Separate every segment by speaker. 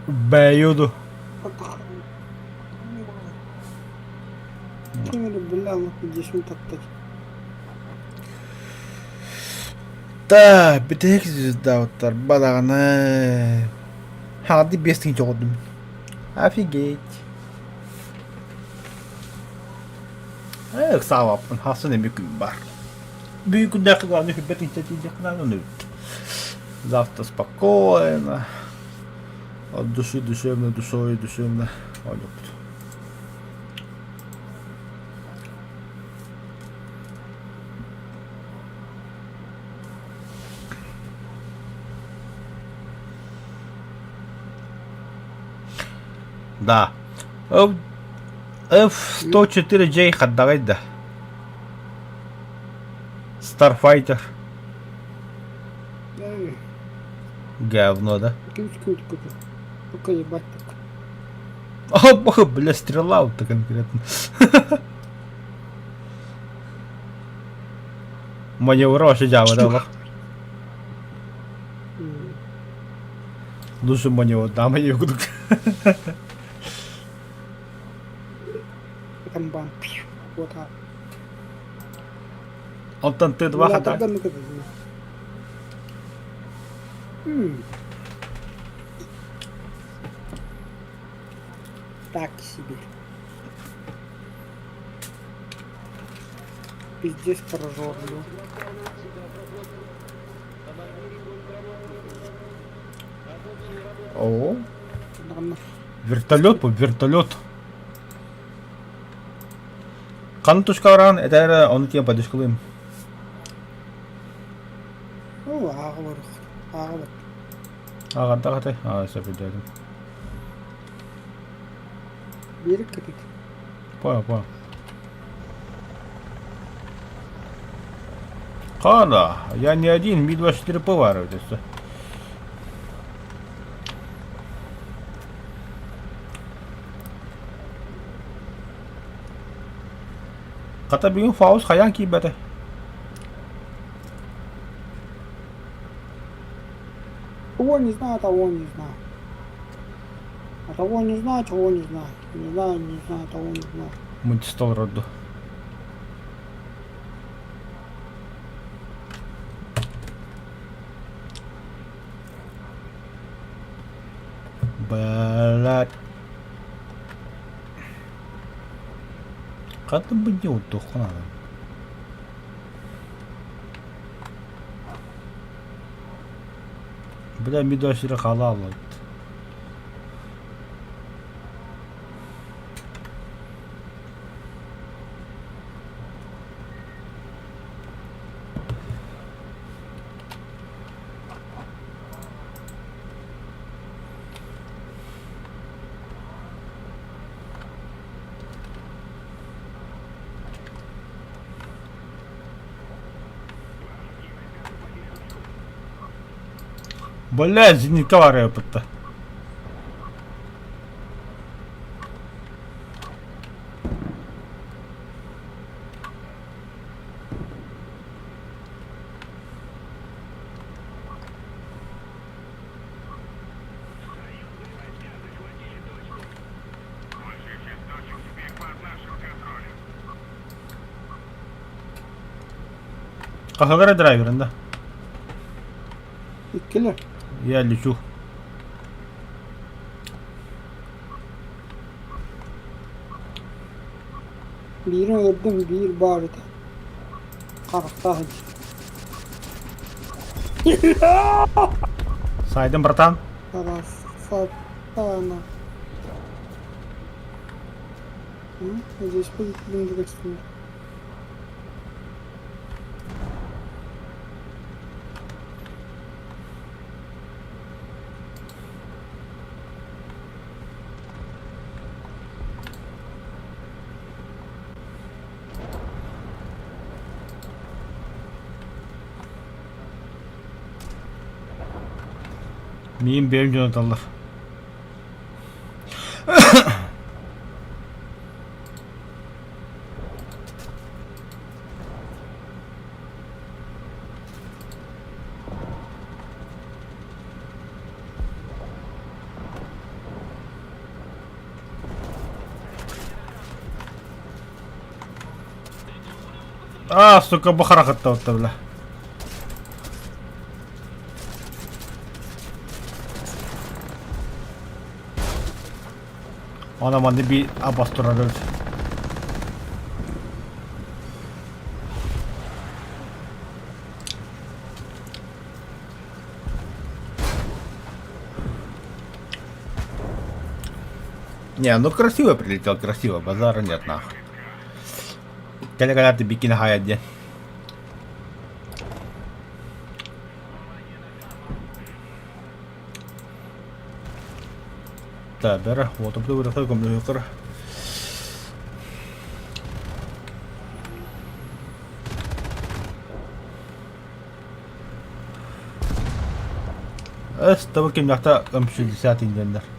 Speaker 1: Бэйуду. Да, бүтэһик звездабыттар бадаҕаны. Хаҕарды биэс тыһыынча оҕордум. Офигеть. Э, ыксаабаппын, хасын эми күн бар. Бүгүн күннээххэ главное хүббэт инчэ тиийдиэххэ наада Завтра спокойно. От души душевно, душой душевно. Ойоппут. Да. F-104J хаддаҕай да. Starfighter. Говно, да?
Speaker 2: Пока ебать так.
Speaker 1: О, бля, стрела вот конкретно. Маневра вообще дьаабы да Лучше маневр, да, маневр кудук.
Speaker 2: Там бам, вот так.
Speaker 1: Онтон ты два хата.
Speaker 2: Так себе. Пиздец прожорливый.
Speaker 1: О. Вертолет по вертолет. Хан тушкаран, это эрэ ону тиэ подушкалыым.
Speaker 2: Оо, ааҕа ааҕа
Speaker 1: Ааҕардах этэй? Аа, сөп өйдөөтүм.
Speaker 2: Биэрик кэтит.
Speaker 1: Понял, понял. Хана, я не один, Ми-24 поваривается. Хата бүгүн Фауст хайаан киирбэтэ?
Speaker 2: Того не знаю, того не знаю. А того не знаю, чего не знаю. Не знаю, не знаю, того не знаю.
Speaker 1: Мультистол роду. Блядь. Хата бы не утух надо. Бля, ми-24 халал. Бля, зенитка барыппыт. Хаһыгара драйверын да?
Speaker 2: Иккилэр.
Speaker 1: Я лечу.
Speaker 2: Биири өлөрдүм, биир баар этэ. Харахтаах
Speaker 1: Сайдым, братан.
Speaker 2: Красота. Здесь будет другой.
Speaker 1: Миин бэйэм дьоноталлар. А, сука, бу харахаттабытта, бля. Она манны би абастырар эбит. Не, ну красиво прилетел, красиво, базара нет нахуй. Кэлэ-кэлэ бикини хайа диэн. Табера, вот обдугурата көмөлөһүкөр. Эс, таба кимнахта М60 диэннэр.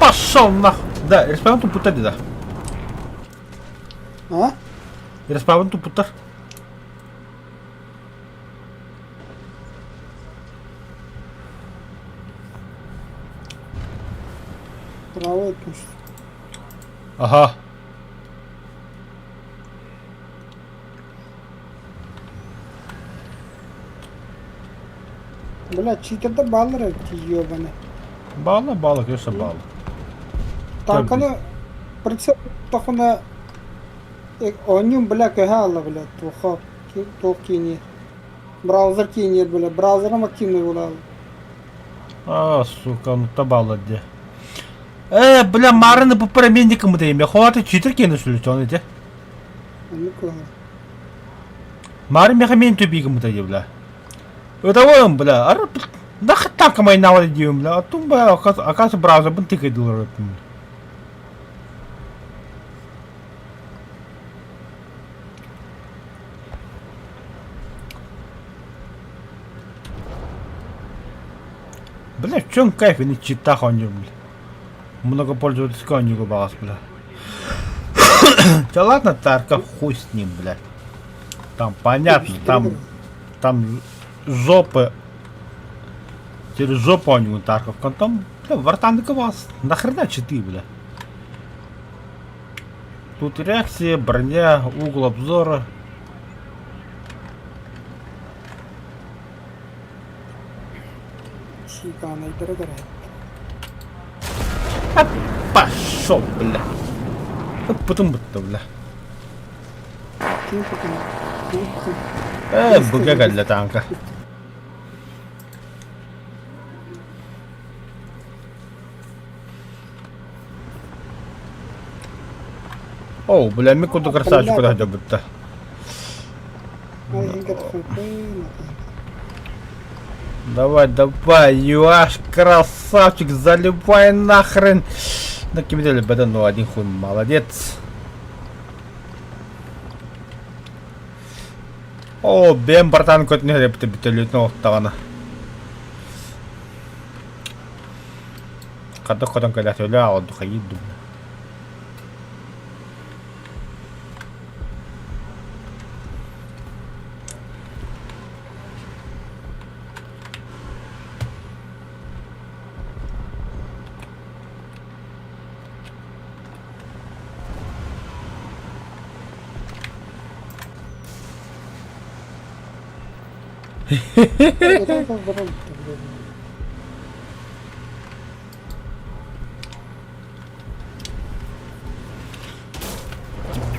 Speaker 1: Пошел нахуй! Да, респаун туппуттар да.
Speaker 2: А?
Speaker 1: Респаун туппуттар.
Speaker 2: Право өтмүш.
Speaker 1: Аха.
Speaker 2: Бля, читердэр бааллар эбит ебаный.
Speaker 1: Баала, баала, конечно, баала.
Speaker 2: Танканы прицел тохуна оонньуум бля көһө аалла бля туохха туох кииниэр. Браузер кииниэр бля браузерым активный буолаалла.
Speaker 1: А, сука, ну табала де. Э, бля, мараны бу промендиком это Хватит читер кені сүлүтөн ити.
Speaker 2: Оннук кыһыл.
Speaker 1: Мары мехамен төбигім это бля. Это бля, ар нахуй так майнавали дием, бля. А тум бля, оказывается, браузер бын тыкайдылар. Бля, в чем кайф или читах он бля. Многопользовательский он балас, бля. Да ладно, Тарков, хуй с ним, блядь. Там понятно, там, там жопы. Через жопу они Тарков. Там, бля, вартанка вас. Нахрена читы, бля. Тут реакция, броня, угол обзора. А пошел, бля. Потом будто, бля. Э, БГ для танка. О, бля, ми куда красавчик куда будто. Давай, давай, Юаш, красавчик, заливай нахрен. На кемедели беда, ну один хуй, молодец. О, бэм братан көтүнэ репте бүтөлүтүн оттаҕына. Хата хотон кэлэ төлө аҕалду хайыыр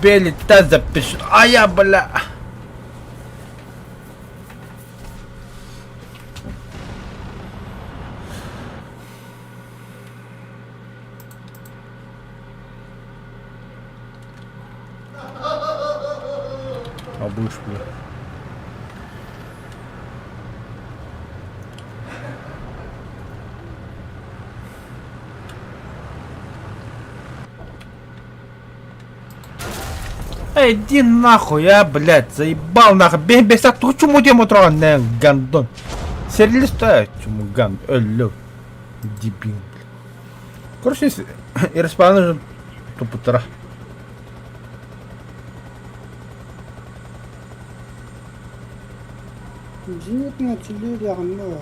Speaker 1: Тебе летать запишу. А я, бля. А будешь, бля. Эй, иди нахуй, а, блядь, заебал нахуй. Бей, бей, сак, чуму дем утро, не, гандон. Серились, чуму ган, өллө. Дебил, блядь. Короче, Респаны туппуттара.
Speaker 2: Зенитная артиллерия ханна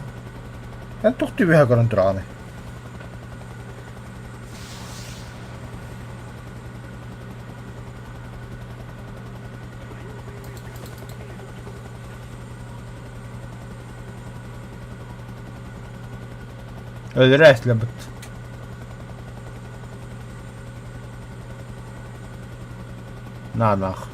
Speaker 1: Эн туох түбэһэ көрөн тураҕыный? Өлөрө эслэбит. На-нах.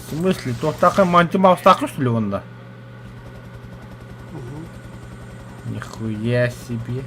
Speaker 1: В смысле? Туохтааххын мантимаустааххын что ли уонна? Нихуя себе.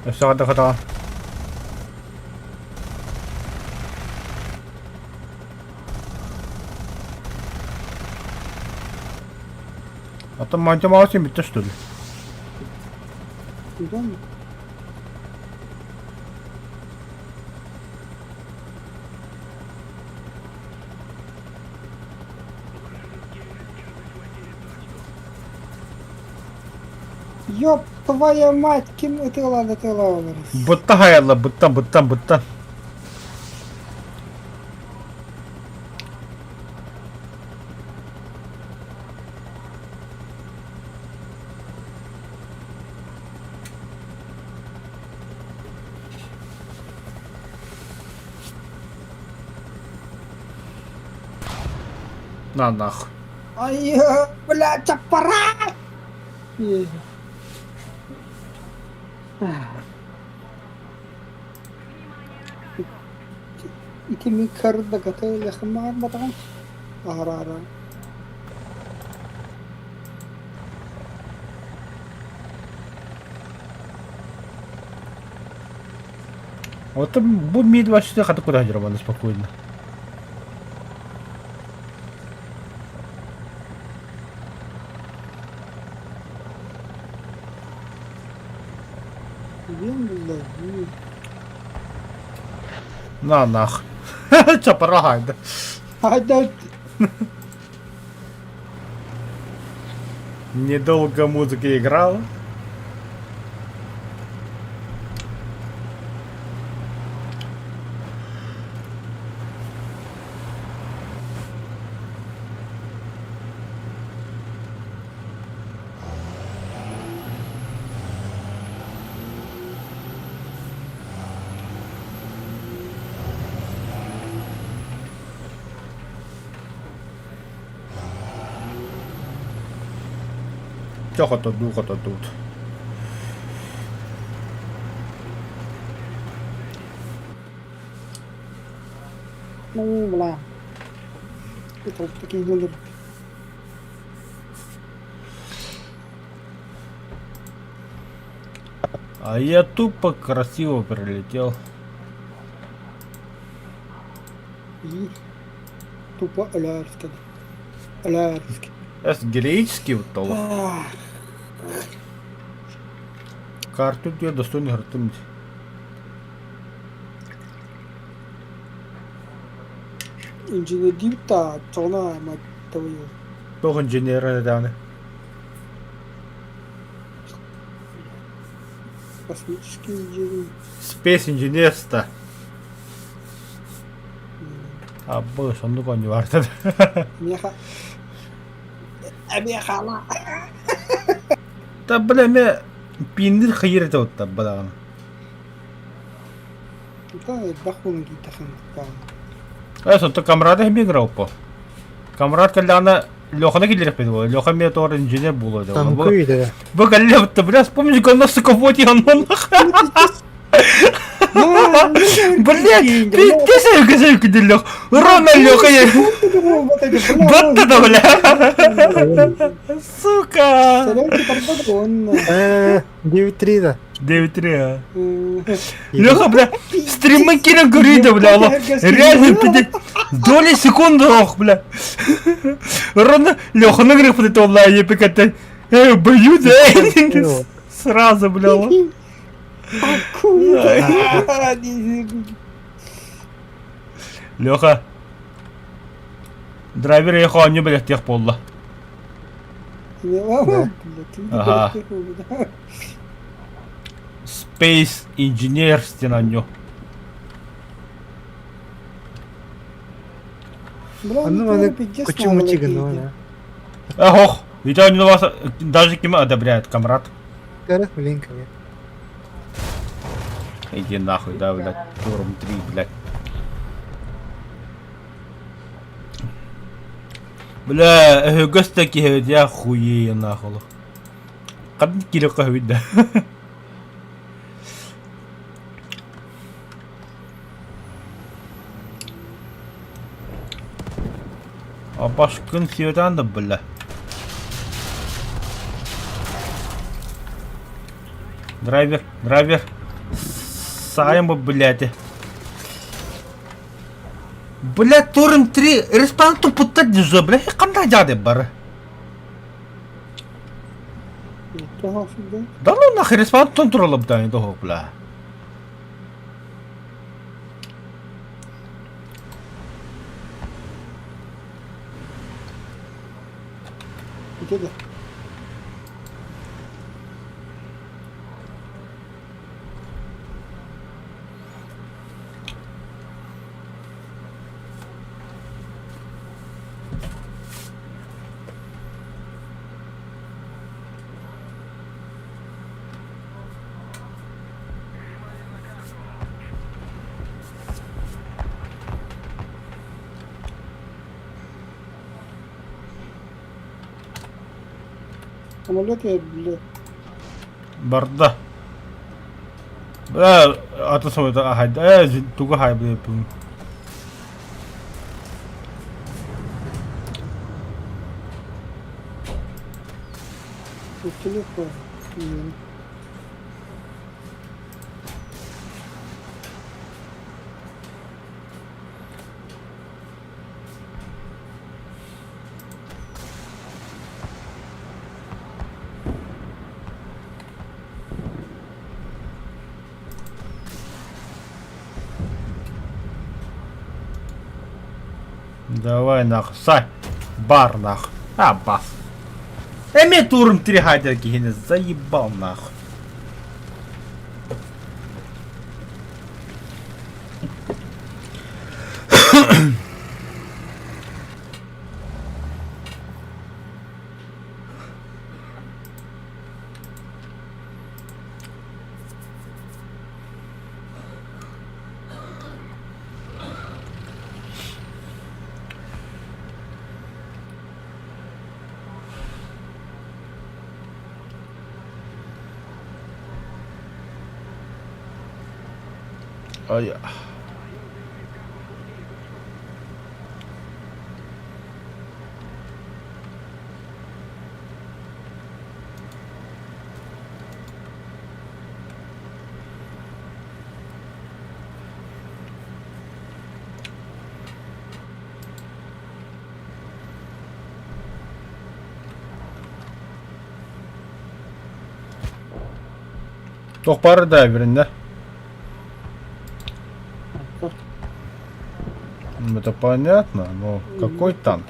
Speaker 1: Өссө хата Оттон Монтемаус бүттэ что ли?
Speaker 2: Да. Ёб твою мать, ким ытыалаан ытыалаабалар?
Speaker 1: Бытта хайалла, быттан, быттан, быттан. На нахуй.
Speaker 2: Ай, блядь, аппарат! Ити мин кардагата лехмаан аһараара.
Speaker 1: Вот бу Ми-24 хата куда романа спокойно.
Speaker 2: Диэн булла.
Speaker 1: На нах. Чапарахайда.
Speaker 2: Хайда.
Speaker 1: Недолго музыка играла. Чохотодуу-хотодуут.
Speaker 2: Ну, бля. Такие люди.
Speaker 1: А я тупо красиво прилетел.
Speaker 2: И тупо Алярский. Алярский.
Speaker 1: Это героический вот толк. Карта үрдүгэр достойный ыһыртым дии.
Speaker 2: Инженердиибит да оччоҕуна маттабыйы.
Speaker 1: Туох инженера даҕаны?
Speaker 2: Космический инженер.
Speaker 1: Space Engineers-та. Абы, соннук оонньуулаартар.
Speaker 2: Миэхэ эмиэ хаала.
Speaker 1: Та бля эмиэ пииннир хайыр этэ вот бадаҕана.
Speaker 2: Да, элбэх буолан киирдэхин
Speaker 1: Э, сонто камрада эмиэ играл по. Камрад кэллэҕинэ Леханы киллэрэхпит буолуо. Леха эмиэ тоҕо инженер буолуо дьэ.
Speaker 3: Танкуй да.
Speaker 1: Бу кэллэ бутта, бля, вспомни, у нас сука вот я он Блядь, пиздец, я киделек. Ровно Леха я. Вот это, бля. Сука.
Speaker 3: 9-3 да.
Speaker 1: 9-3, а. Леха, бля, стримы кирен көрүйді, бля, алла. Реально, пиздец. Доли секунды, ох, бля. Ровно Леханы грех вот это, бля, я пикать. Э, боюсь, да. Сразу, бля, алла. Леха. Драйвер ехал, не блядь, тех полла. Ага. Space Engineer стенанню.
Speaker 3: Анны маны кучу-мучи гына.
Speaker 1: Ох, ведь они вас даже кем одобряет, комрад.
Speaker 3: Кара, блин, кого.
Speaker 1: Иди нахуй, да, блядь, турм 3, блядь. Бля, өһүгөс да киһи я хуею нахуй. Ханнык киирэ көһүбүт да. Абашкын сиэтаан да бля. Драйвер, драйвер. Саайым бу блядь. Бля, турым 3 респаун тупуттар дизо, бля, ханда жады бар. Да ну нахер респаун туралып да дохо, бля.
Speaker 2: Где-то. Самолет я, блядь.
Speaker 1: Барда. Бля, ата самолета ахай. Э, тугу хай, бля, пум.
Speaker 2: Телефон.
Speaker 1: Давай нах, сай. Бар нах. А, бас. Эми турм три хайдер киһини заебал нах. Ай. Туох баар да билиннэ. Это понятно, но какой танк?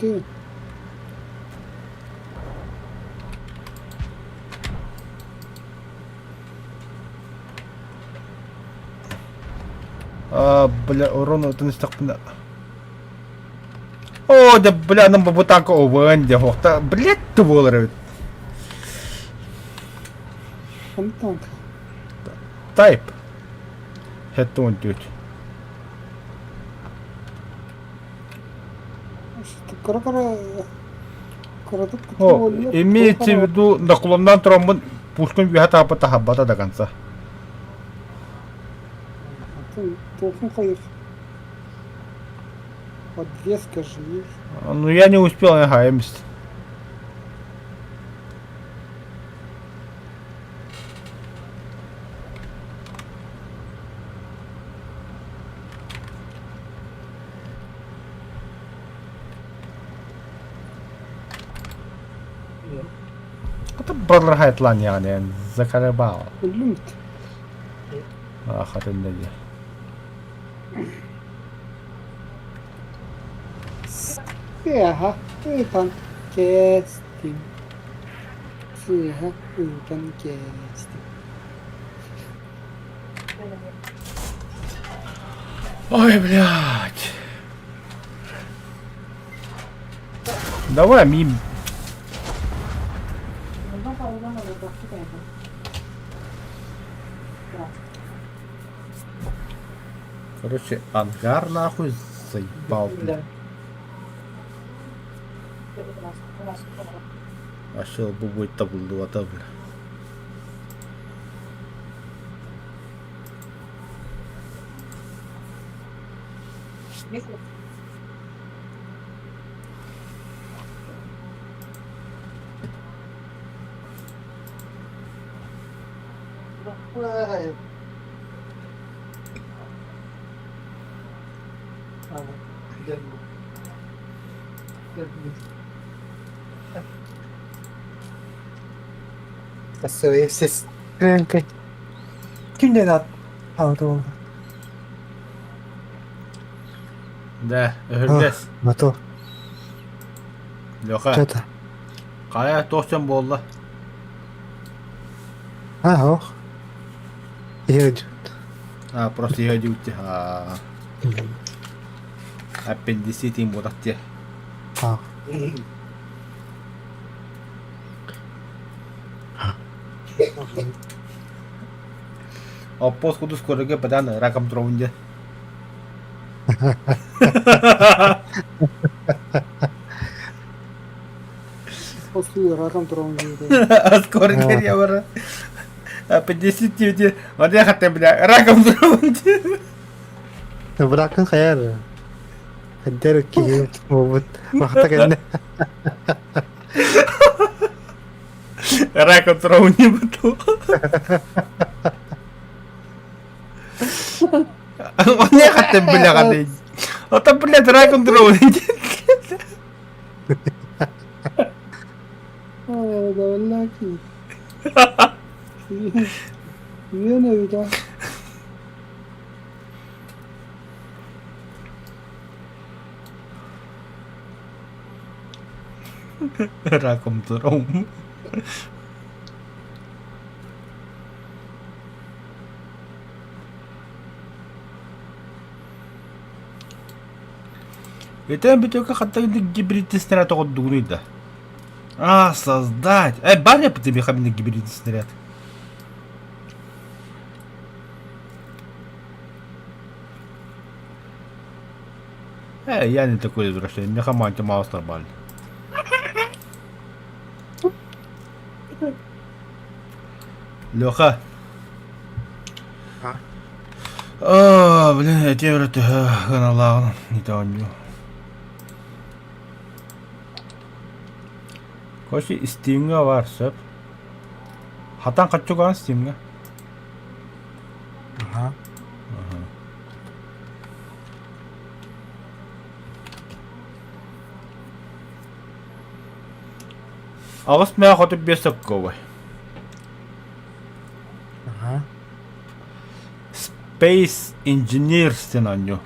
Speaker 2: Ты.
Speaker 1: А, бля, урон отын истэхпинэ. Оо, да бля, нам бу танка овын дьэ хуохта, блядь, ты буолар эбит.
Speaker 2: Ким танк?
Speaker 1: Type. Хэттон түт.
Speaker 2: Кыра-кыра кыратык
Speaker 1: О, имеется в виду, наклоннаан тураммын пушкам үөһэ тааппыт таһарбата до конца.
Speaker 2: Туохун хайыр. Подвеска же есть.
Speaker 1: Ну я не успел, ага, эмис. Brother Heitlan yani заколебал.
Speaker 2: Люнт.
Speaker 1: Ах, это не.
Speaker 2: Сыаһа ыытан кээстим. Сыыһа ыытан кээстим.
Speaker 1: Ой, блядь. Давай, мим. Короче, ангар нахуй заебал, блядь. Ашыл бу будет табылдыбата, бля.
Speaker 3: Ким диэн аат хаалта буолла?
Speaker 1: Да, өһүргэс.
Speaker 3: Мато.
Speaker 1: Леха.
Speaker 3: Чата.
Speaker 1: Хайа туох дьон буолла?
Speaker 3: А, ох. Иһэ
Speaker 1: А, просто иһэ дьиутти. А. Аппендицитин буолар дии.
Speaker 3: А.
Speaker 1: Оппос кудус көрөргө бадан раком туробун дии.
Speaker 2: После раком туробун диэтэ.
Speaker 1: Скоро я бара. Аппендицит диэти. Мадя хатта бля раком туробун дии.
Speaker 3: Быракын хайар. Эдэр киһи буолбут. Махта кэннэ.
Speaker 1: Раком туробун не буту. Оне хатта бля хатта. Ата блядь раком туробун дии.
Speaker 2: Ой, да Үөн эбит аа.
Speaker 1: Раком туром. Это бутылка хатта гибридный снаряд оҕордугунуй да? А, создать. Э, бар тебе хамин гибридный снаряд. Э, я не такой извращенец, мне хаманти маус нормально. Леха.
Speaker 3: А?
Speaker 1: О, блин, я тебе гыналааҕын не оонньуу. Короче, Steam'ҥа бар, сөп. Хатан хаччугаан Steam'ҥа.
Speaker 3: Аха.
Speaker 1: Аҕыс мээ хоту биэс сокковай. Space Engineers диэн оонньуу.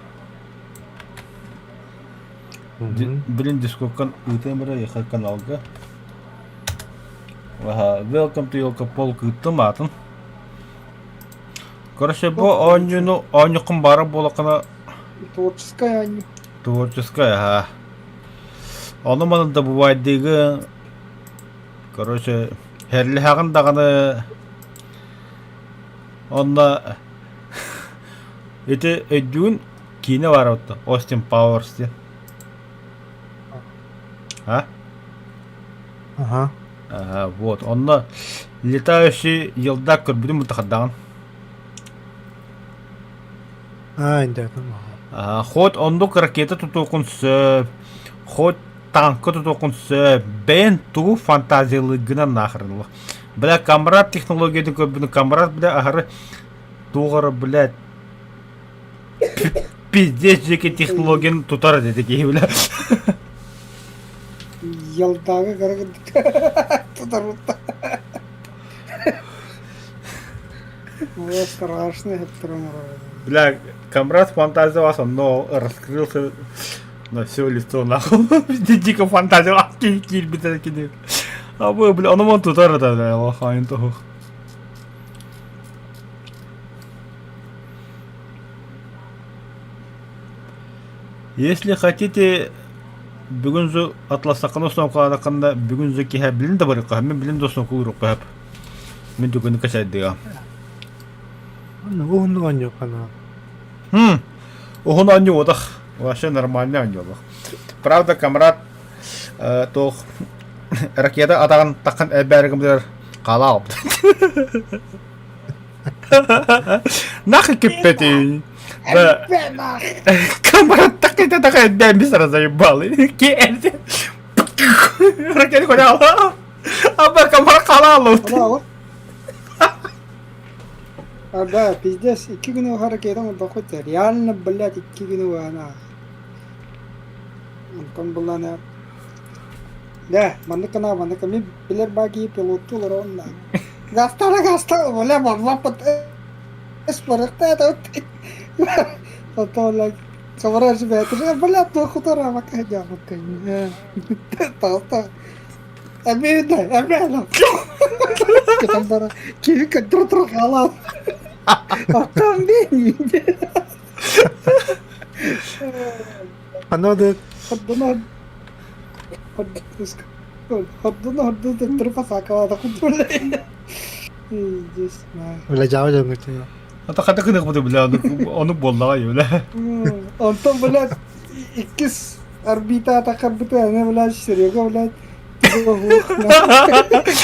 Speaker 1: Блин, дискоккан ыытыам эрэ яха каналга. Аха, Welcome to Елкополк ыыттым аатын. Короче, бу оонньууну оонньуккун баара буолаххына
Speaker 2: Творческая оонньуу.
Speaker 1: Творческая, аха. Ону маны добывайдыгы короче, херлиһэҕин даҕаны онно ити өйдүүн киинэ баар оттон Остин Пауэрс диэн. А?
Speaker 3: Ага.
Speaker 1: Ага, вот. Онно летающий елдак көрбүтүм бутахардаҕын.
Speaker 3: А, инде.
Speaker 1: Хоть оннук ракета тутуохун сөп, хоть танка тутуохун сөп, бэйэн тугу фантазиялыыргынан нахрен. Бля, камрад технологиятын көрбүтүн, камрад, бля, аһары туох эрэ, блядь, пиздец диэки технологияны тутар деді киһи, бля.
Speaker 2: Елдагы тутарбытта. Ой, страшно
Speaker 1: Бля, Камрад фантазия но раскрылся на все лицо нахуй. Дико фантазия киирбитэ кини. А бу, бля, ону мон тутар это, бля, лохайын туһух. Если хотите бүгүн зу атласакын основкаларакында бүгүн зу киһэ билин да барыкка мен билин да основкалырыкка Мин түгүнү кэсэйдига.
Speaker 3: Уһуннук оонньуохха
Speaker 1: Хм. Уһун оонньуутах. Вообще нормально оонньуулах. Правда, камрад туох ракета атаҕын таххан элбээригимдер хаалаалып. Нахуй киппети. Да. Камрад так это такая бэмби заебал. Ракета хуяла. Аба камара хаалаалып.
Speaker 2: А, да, пиздец, икки күн ракета хоть реально, блядь, икки күн она. Онтон буллана. Да, маннык кына, маннык мин билэр баки пилоттулар онна. Гастара гаста, бля, лапат эс барыкта это. Потом, Собрал себя, это же, бля, то хутора, мака, я, мака, Таста. Обидно, обидно. Там киви как тру халал. А там бени.
Speaker 3: Ханна да
Speaker 2: Ходдуна ходдуна ходдуна трупа сакала худула. Здесь
Speaker 3: бля жаба жаба
Speaker 1: Ата хата кынах бу бля, ону боллаға бля.
Speaker 2: Онтон, блядь, иккис орбита атакарбыта, аны, блядь, Серега, блядь,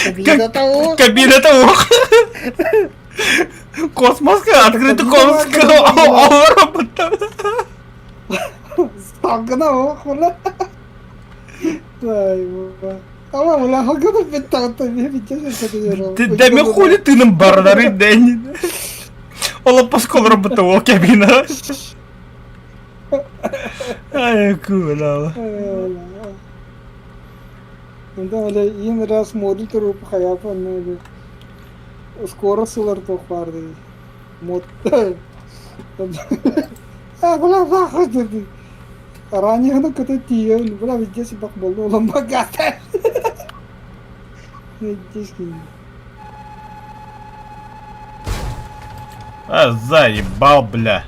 Speaker 2: Кабинета
Speaker 1: Кабинета ох. Космоска, открытый космос.
Speaker 2: Сталгана ох, бля. Ама, бля, хагана бит
Speaker 1: Дэми хули тыным бардары дэнь. Ола паскол работа ол кабина. Ай, кула.
Speaker 2: Онда бля, иин раз модуль туруп хаяпан скоро сылар тох барды. Мод. А, бля, нахуй. Ранее көтө тиен, бля, везде бак болду, улам богата. Здесь
Speaker 1: А, заебал, бля.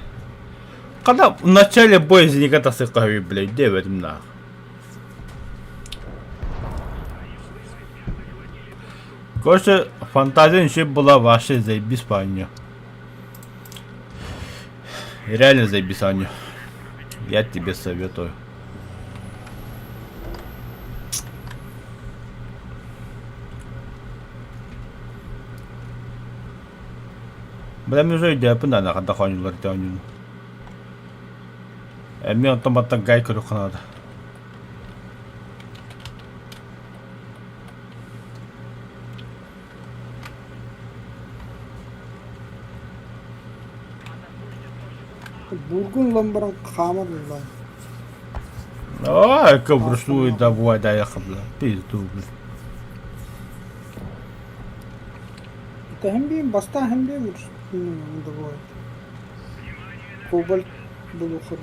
Speaker 1: Когда в начале боя никогда сыкави, блядь, девять нах. Короче, фантазия еще была вашей заебись по Реально заебись, Аню. Я тебе советую. Бля, мен уже өйдөөпүн да ханта хонюлар төнүн. Эми онтон баттан гай көрүк ханада.
Speaker 2: Бургун ламбаран хаамар буолла.
Speaker 1: Ой, ковршуй давай, да я бля. Пизду, бля.
Speaker 2: Это хэмби, баста хэмби давай. Кобальт булуохха.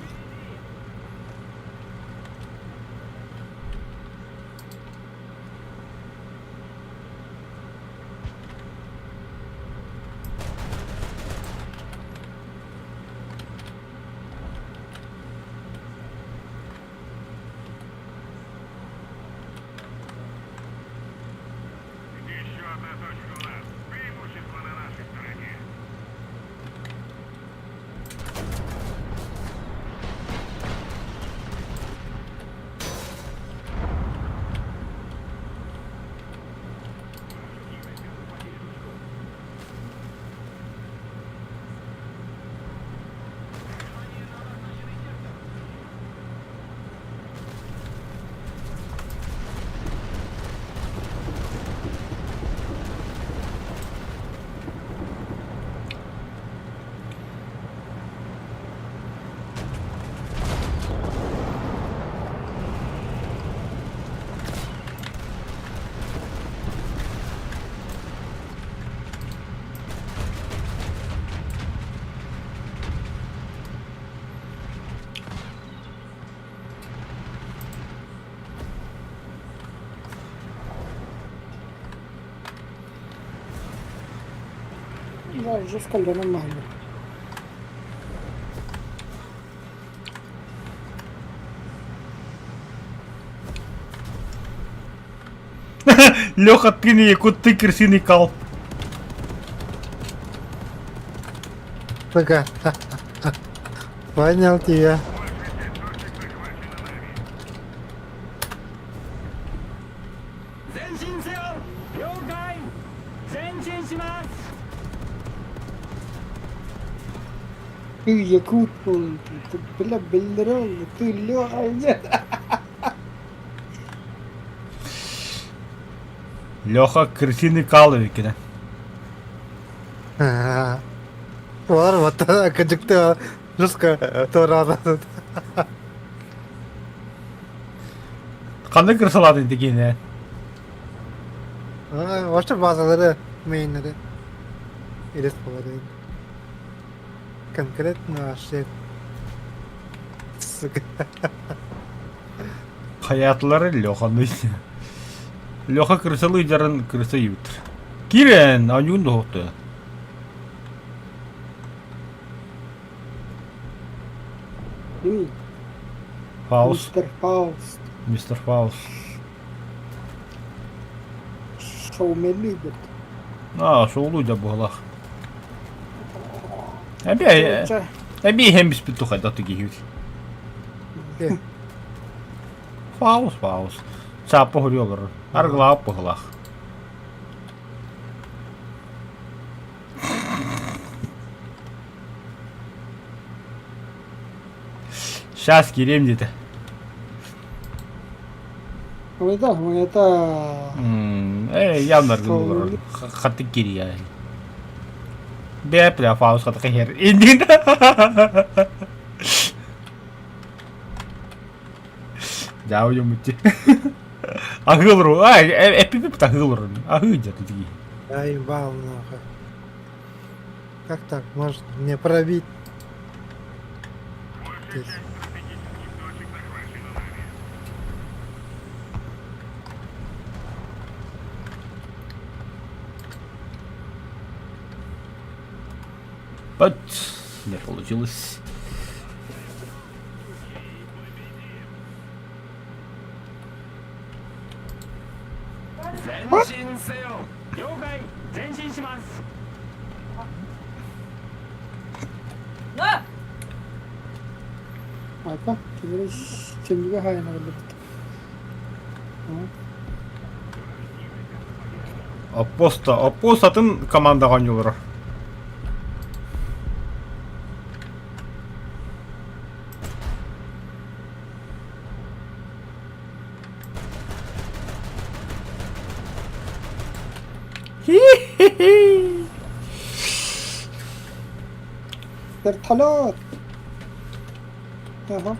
Speaker 2: Да, уже в нормально.
Speaker 1: Леха, ты не якут, ты крысиный кал.
Speaker 3: Сука. Понял тебя.
Speaker 2: Ты якут, ты, бля, бля, ты Леха, нет.
Speaker 1: Леха крысиный кал эбиккин.
Speaker 3: Олар вот кыдьыкты жестко туораата.
Speaker 1: Ханна крысалаатын дигине.
Speaker 3: Вообще базалары мейнleri илес болады. Конкретно вообще. Сука.
Speaker 1: Хайаатылары Леханы. Леха крысалыы дьарын крыса иибит. Киирэн, аньуун да Фауст.
Speaker 2: Мистер Фауст.
Speaker 1: Мистер Фауст.
Speaker 2: Шоумен любит.
Speaker 1: А, шоулуу дьэ буолах. Эбээ, эбии иһэн биспит тухайда киһибит. Фауст, Фауст. Сааппа хоруй олорор. Аргылаап быһылаах. Сейчас кириэм диэтэ.
Speaker 2: Да, это...
Speaker 1: Э, явно аргылар. Хаты кириэ. Бээ, бля, Фауст хаты кэһэр. Иннин. Дьаа уйуммут Аһыылыр. Ай, эппиппит аһыылыр. Аһыы дьэ тиги.
Speaker 3: Заебал нахуй. Как так можно не пробить? Здесь.
Speaker 1: Вот, не получилось.
Speaker 2: Айка, кимири чемнигэ хаайынарбыт.
Speaker 1: Оппоста, оппост атын командаҕа оонньууллар.
Speaker 2: Вертолет! Ага.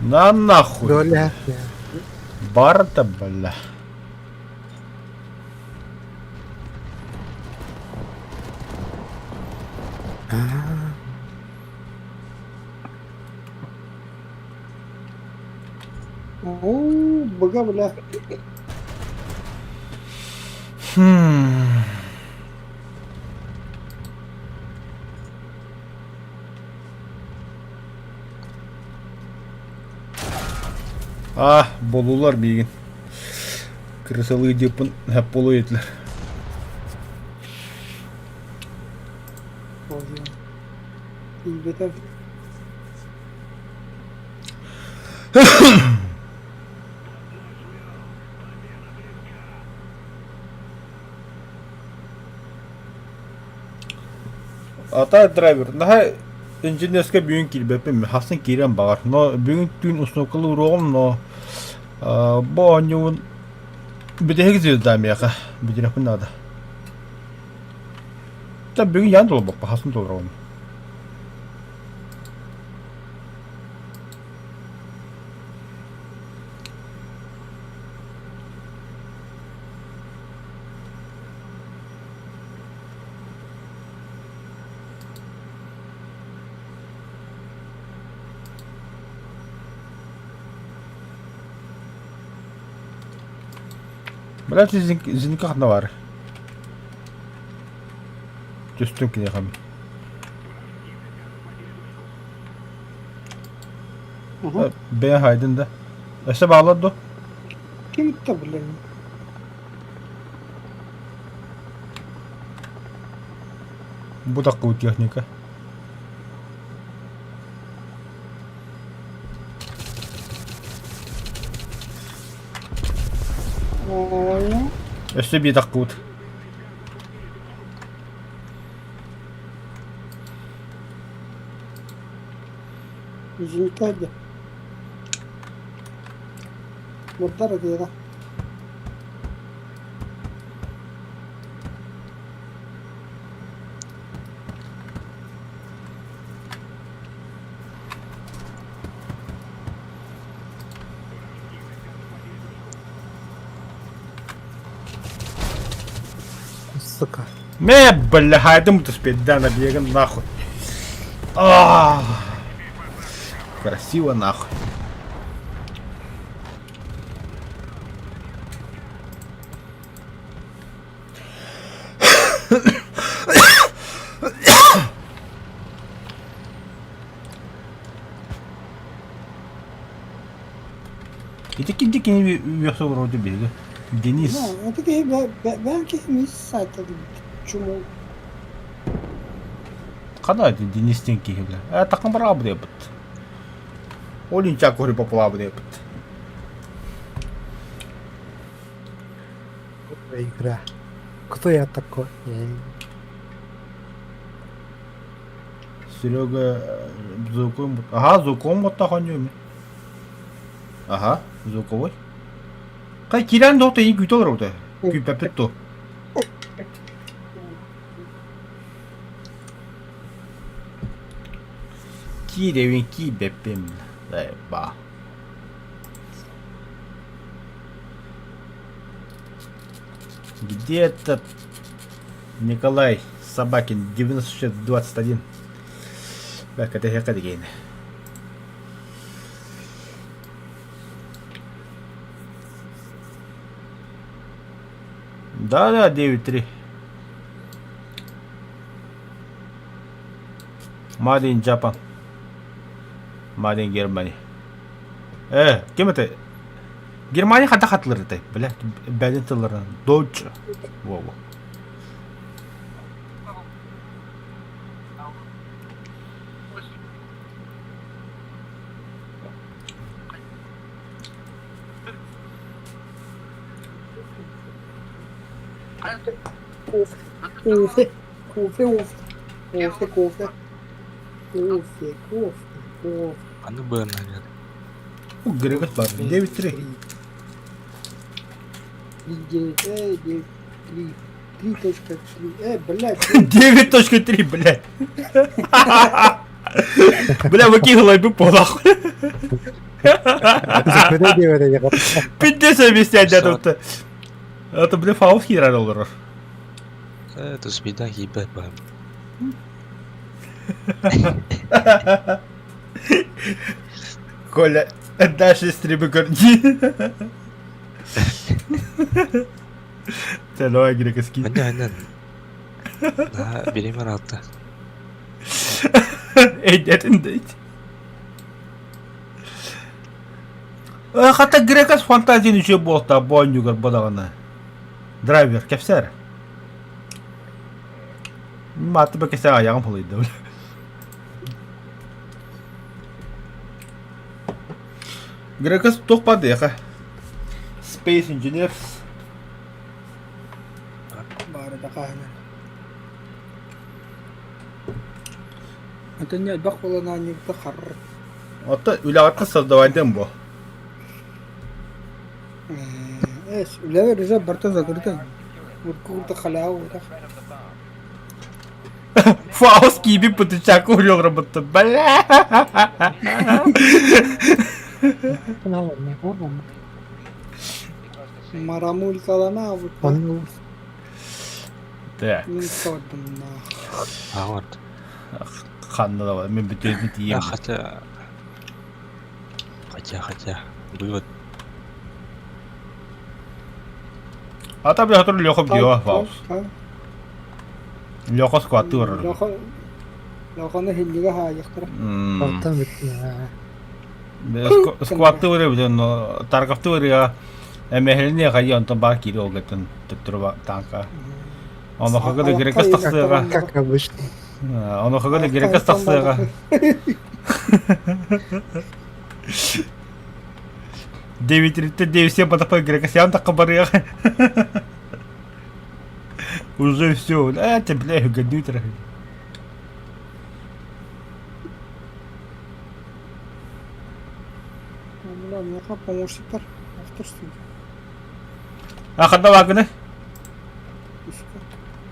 Speaker 1: На нахуй.
Speaker 3: Доля.
Speaker 1: Барта, бля.
Speaker 2: Оо, быга бля.
Speaker 1: Хм. А, болулар миигин. Крысалыы диэппин сөп буолуо диэтилэр.
Speaker 2: Тиийбэтэ.
Speaker 1: Ата драйвер, наһаа инженерскэ бүгүн киирбэппин, хасын киирэн баҕар. Но бүгүн түүн установкалыы уруоҕум, но бу оонньуубун бүтэһик звезда миэхэ бүтүрүөхпүн наада. Да бүгүн ян толорбоппун, хасын толоробун. Блядь, зинка ханна баар? Түстүм киниэхэ. Бэйэ хайдын да. Өссө баалар дуо?
Speaker 2: Ким да блин.
Speaker 1: Бу таккыбыт техника. Өссө биир таккыбыт.
Speaker 2: Зинкади. Мурдар диэра.
Speaker 3: Сука.
Speaker 1: Мэ, бля, хайдым успеть, да, набеган нахуй. А, красиво нахуй. Ити кини кини үөхсэ вроде биһиги. Денис.
Speaker 2: Ну, это киһи бэйэм киһи мис сайта чумул.
Speaker 1: Хана это Денис диэн киһи бля. Э, такын бараабы диэбит. Олинча кори поплабы диэбит.
Speaker 3: Игра. Кто я такой? Я не-
Speaker 1: Серега звуковым... Ага, звуковым вот так он Ага, звуковой. Кай кирен дота и күтө олорбута. Күүпэппит ту. Кииревин киибэппин. Ба. Где этот Николай Собакин 9621? Бэкка тэһиэххэ дигиэн. Да-да, 9-3. Made in Japan. Made in Germany. Э, ким это? Германия хата хатылыр это, бля, бәдин тылларынан. Deutsche. Во-во.
Speaker 2: Кофе, кофе, кофе, кофе, кофе, кофе, кофе, кофе.
Speaker 4: Аны быаннар.
Speaker 1: Грегот бар. 9-3.
Speaker 2: 3,9, 9, 3, 3.3, блядь.
Speaker 1: 9.3, блядь. Бля, выкинула бы по нахуй. Пиздец объяснять это. Это, бля, Фауст хера долларов.
Speaker 4: Это беда ебать, бам.
Speaker 1: Коля, дальше стримы көрдүү. Це давай грекоский.
Speaker 4: Анна, анна. Да, бери Марата.
Speaker 1: Эйдетин дейт. Хата грекас фантазияны үчүгэй буолта боонньугар бодаҕына. Драйвер кэпсээр. Мааты бэкэсэ айаҕым халыйда. Грекас туох баар Space Engineers.
Speaker 2: Баара хаһынан. Атын элбэх буолан аанньыбыта харр.
Speaker 1: Оттон үлэҕиттэн создавайдыам буо.
Speaker 2: Эс, үлэбэр уже барыта закрыто. Урку халява утах.
Speaker 1: Фауст киби пытычаку урёграбытта. Бля!
Speaker 2: Марамулькалана
Speaker 3: Он
Speaker 1: Так.
Speaker 4: А вот.
Speaker 1: Ханна давай, мен бүтүн тиийем.
Speaker 4: А хотя... Хотя, хотя. Вывод.
Speaker 1: А там бля, который Леха бьет, Фауст. Леха скваты урар.
Speaker 2: Лохону хиннигэ хаайыахтара.
Speaker 3: Алтан
Speaker 1: Скватты уры, но тарговты уры, эмэһэлини хайы онтон баар киири олгаттан төттөрү танка. Ону хагы да грекас тахсыга.
Speaker 3: Как обычно.
Speaker 1: Ону хагы да грекас тахсыга. 9.39 потопой грекас так барыга. Уже все. А, ты, бля, гадютер.
Speaker 2: Бля, миэхэ помощниктар автор студия.
Speaker 1: А ханна баагыны?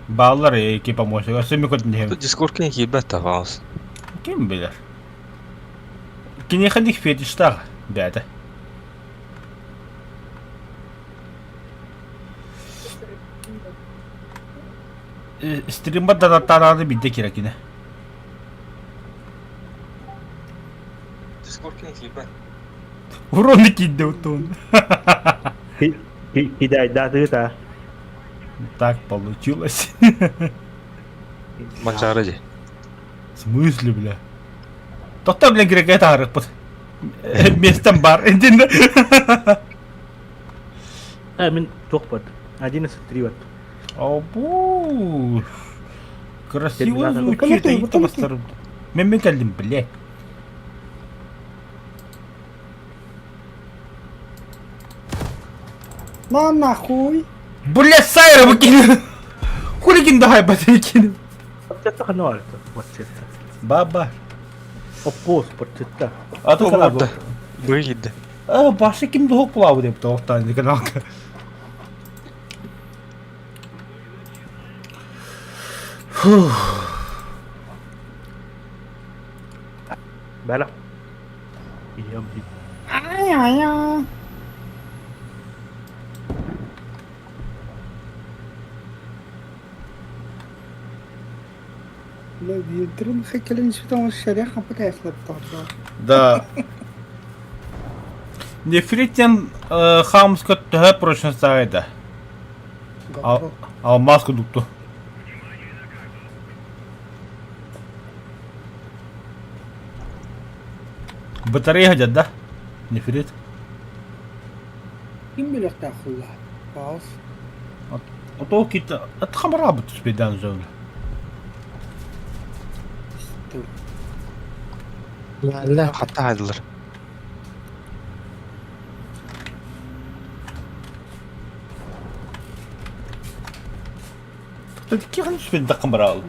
Speaker 1: Бааллар ики помощник. Өссө көтүн
Speaker 4: Тут дискордка ебать тавалс.
Speaker 1: Ким билэр? Киниэхэ дик фетиштаах бэйэтэ. Стримба да тарааны бидде кира кине.
Speaker 4: Дискордка ебать.
Speaker 1: Уроны киинде утуун.
Speaker 5: Кидайдаатыта.
Speaker 1: Так получилось.
Speaker 4: Манчары дии.
Speaker 1: В смысле, бля? Тоқта, блин, грекет аарыкпыт. Местом бар.
Speaker 5: Э, мин туох бат. 11-3 бат.
Speaker 1: Абу. Красиво звучит.
Speaker 2: Вертолеты, вертолеты.
Speaker 1: Мен мен кэллим, блядь.
Speaker 2: На нахуй!
Speaker 1: Бля, Сайра выкинули. Хули киндай батарейки.
Speaker 5: Подсетта ханна барыта. Подсетта.
Speaker 1: Баба.
Speaker 5: Оппос подсетта.
Speaker 1: А то
Speaker 4: Олордо. Выйди.
Speaker 1: А, башы ким дохок пулабы деп тоқтан деген алка.
Speaker 5: Бәлә. Ием дип.
Speaker 2: Ай-ай-ай! Бля, биирдэрин хэкэлин сүтэн шаря хампыта яхлаптаҕа.
Speaker 1: Да. Нефритен хамска төһө прочностаайда. Алмаз кудукту. Батарея хотят, да? Нефрит.
Speaker 2: Ким билиэхтээх хулла? Паус.
Speaker 1: Ото кит от хамрабы түспейдан жөн.
Speaker 3: Ла
Speaker 4: Хатта айдылар.
Speaker 1: Кихан түспейдан хамрал.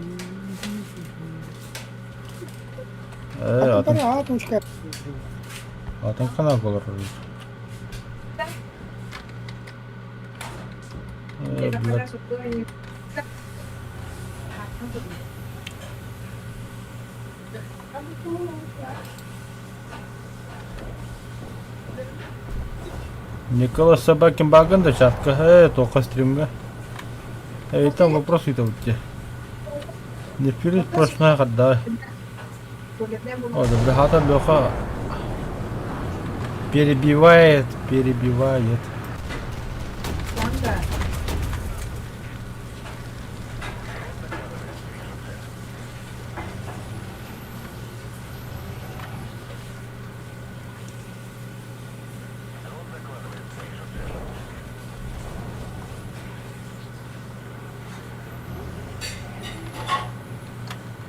Speaker 1: Э, атын
Speaker 2: Атын
Speaker 1: атын кана болор. Блядь. Николас Собакин багын да чатка, тоқа стримга. Эй, там вопрос это тебе. Не вперед прошлая когда. О, да бля, Леха перебивает, перебивает.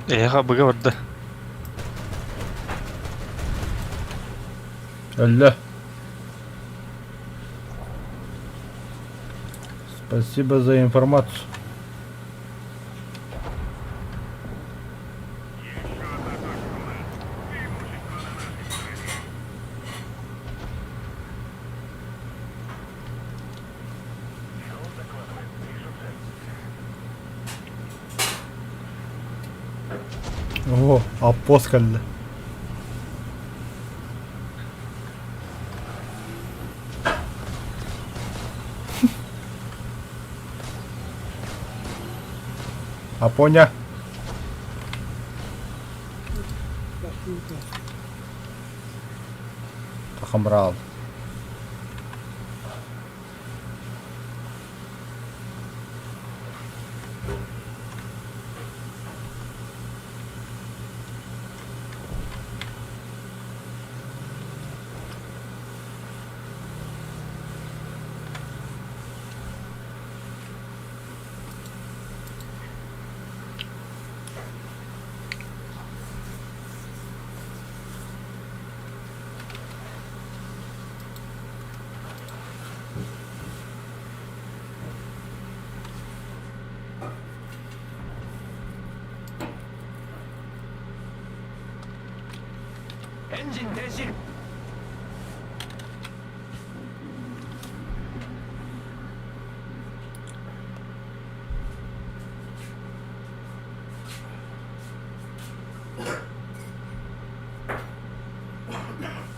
Speaker 4: Эһиэхэ быга барда.
Speaker 1: Өллө. Спасибо за информацию. О, аппос кэллэ. Апоня. Тахамрал.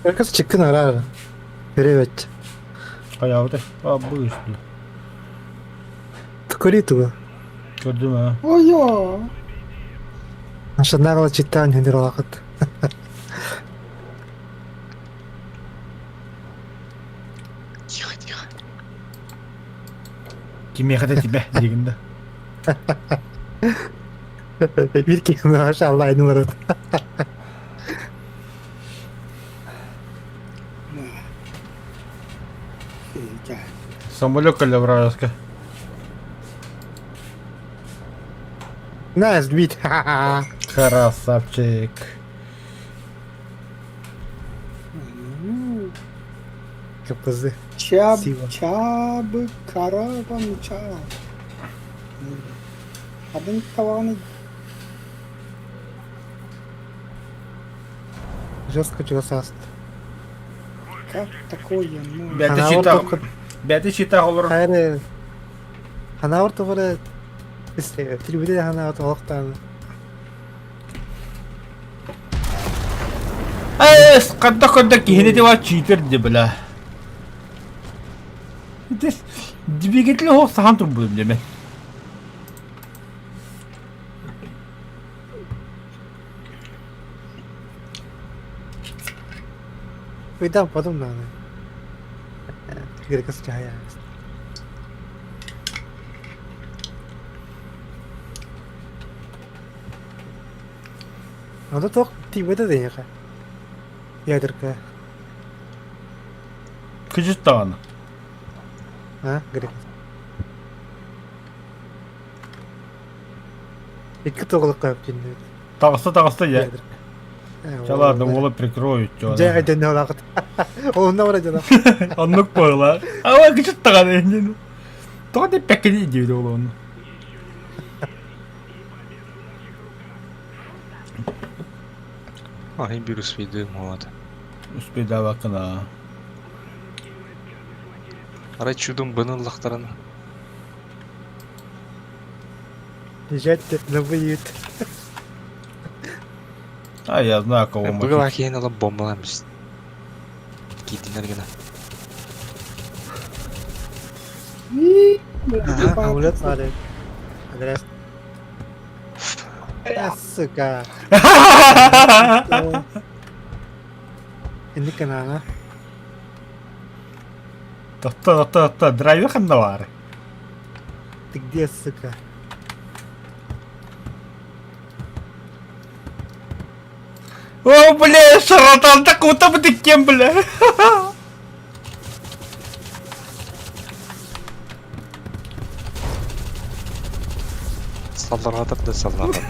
Speaker 3: Эркас чиккин араар. Перевет.
Speaker 1: Хайаабытай? А, бу үстү.
Speaker 3: Көрүү тугу.
Speaker 1: Көрдүм аа.
Speaker 2: Ойоо.
Speaker 3: Ашанагала читтаан хүнэр олақыт.
Speaker 4: Тихо, тихо.
Speaker 1: Кимиэхэ да тимэ диигин да.
Speaker 3: Биир киһини аша алла айныларыт.
Speaker 1: Самолет кэллэ вражеска.
Speaker 3: На, сбить.
Speaker 1: Красавчик.
Speaker 3: КПЗ.
Speaker 2: Чаб,
Speaker 3: Сила.
Speaker 2: чаб, караван, чаб. Один таваны
Speaker 3: Жестко чего саст.
Speaker 2: как такое, ну.
Speaker 1: Бәті
Speaker 3: Ханаур
Speaker 1: чита,
Speaker 3: тоқыр.
Speaker 1: бәті чита олар.
Speaker 3: Хайры. Ханаур тоғыры. Трибүде ханаур тоғықтан.
Speaker 1: Эс, қадда қадда кихини дева читер де бля. Двигатель хо сахан турбудum деме.
Speaker 3: Уйдан потом надо. Грекас чая. Онда тоқ тибеді дейіға. Ядерка.
Speaker 1: Күжіт тағаны.
Speaker 3: А, грекас. Икки тоғылық қойып жинді.
Speaker 1: Тағыста тағыста я.
Speaker 3: Ядерка.
Speaker 1: Чаларды ола прикроют.
Speaker 3: Жай айдан олақыт. Онна бара жана.
Speaker 1: Оннук буолла. Ава күжіт тағаны енді. Тоға деп пәккеде дейді ол оны.
Speaker 4: Ай, бир успейдым вот.
Speaker 1: Успейдабакына.
Speaker 4: Арай чудом быны лақтараны.
Speaker 3: Езжайте на выезд.
Speaker 1: А я знаю, кого
Speaker 4: Бүгүн
Speaker 1: мочить.
Speaker 4: киһини ылан бомбалаан бис. Киирдиннэр гына.
Speaker 3: Ага, амулет смотри. Адрес. А, сука. Инник гына.
Speaker 1: Тохто, тохто, тохто, драйвер ханна баар?
Speaker 3: Ты где, сука?
Speaker 1: О, бля, шарлатан, так куда бы ты кем, бля?
Speaker 4: Салларҕатар да салларҕатар.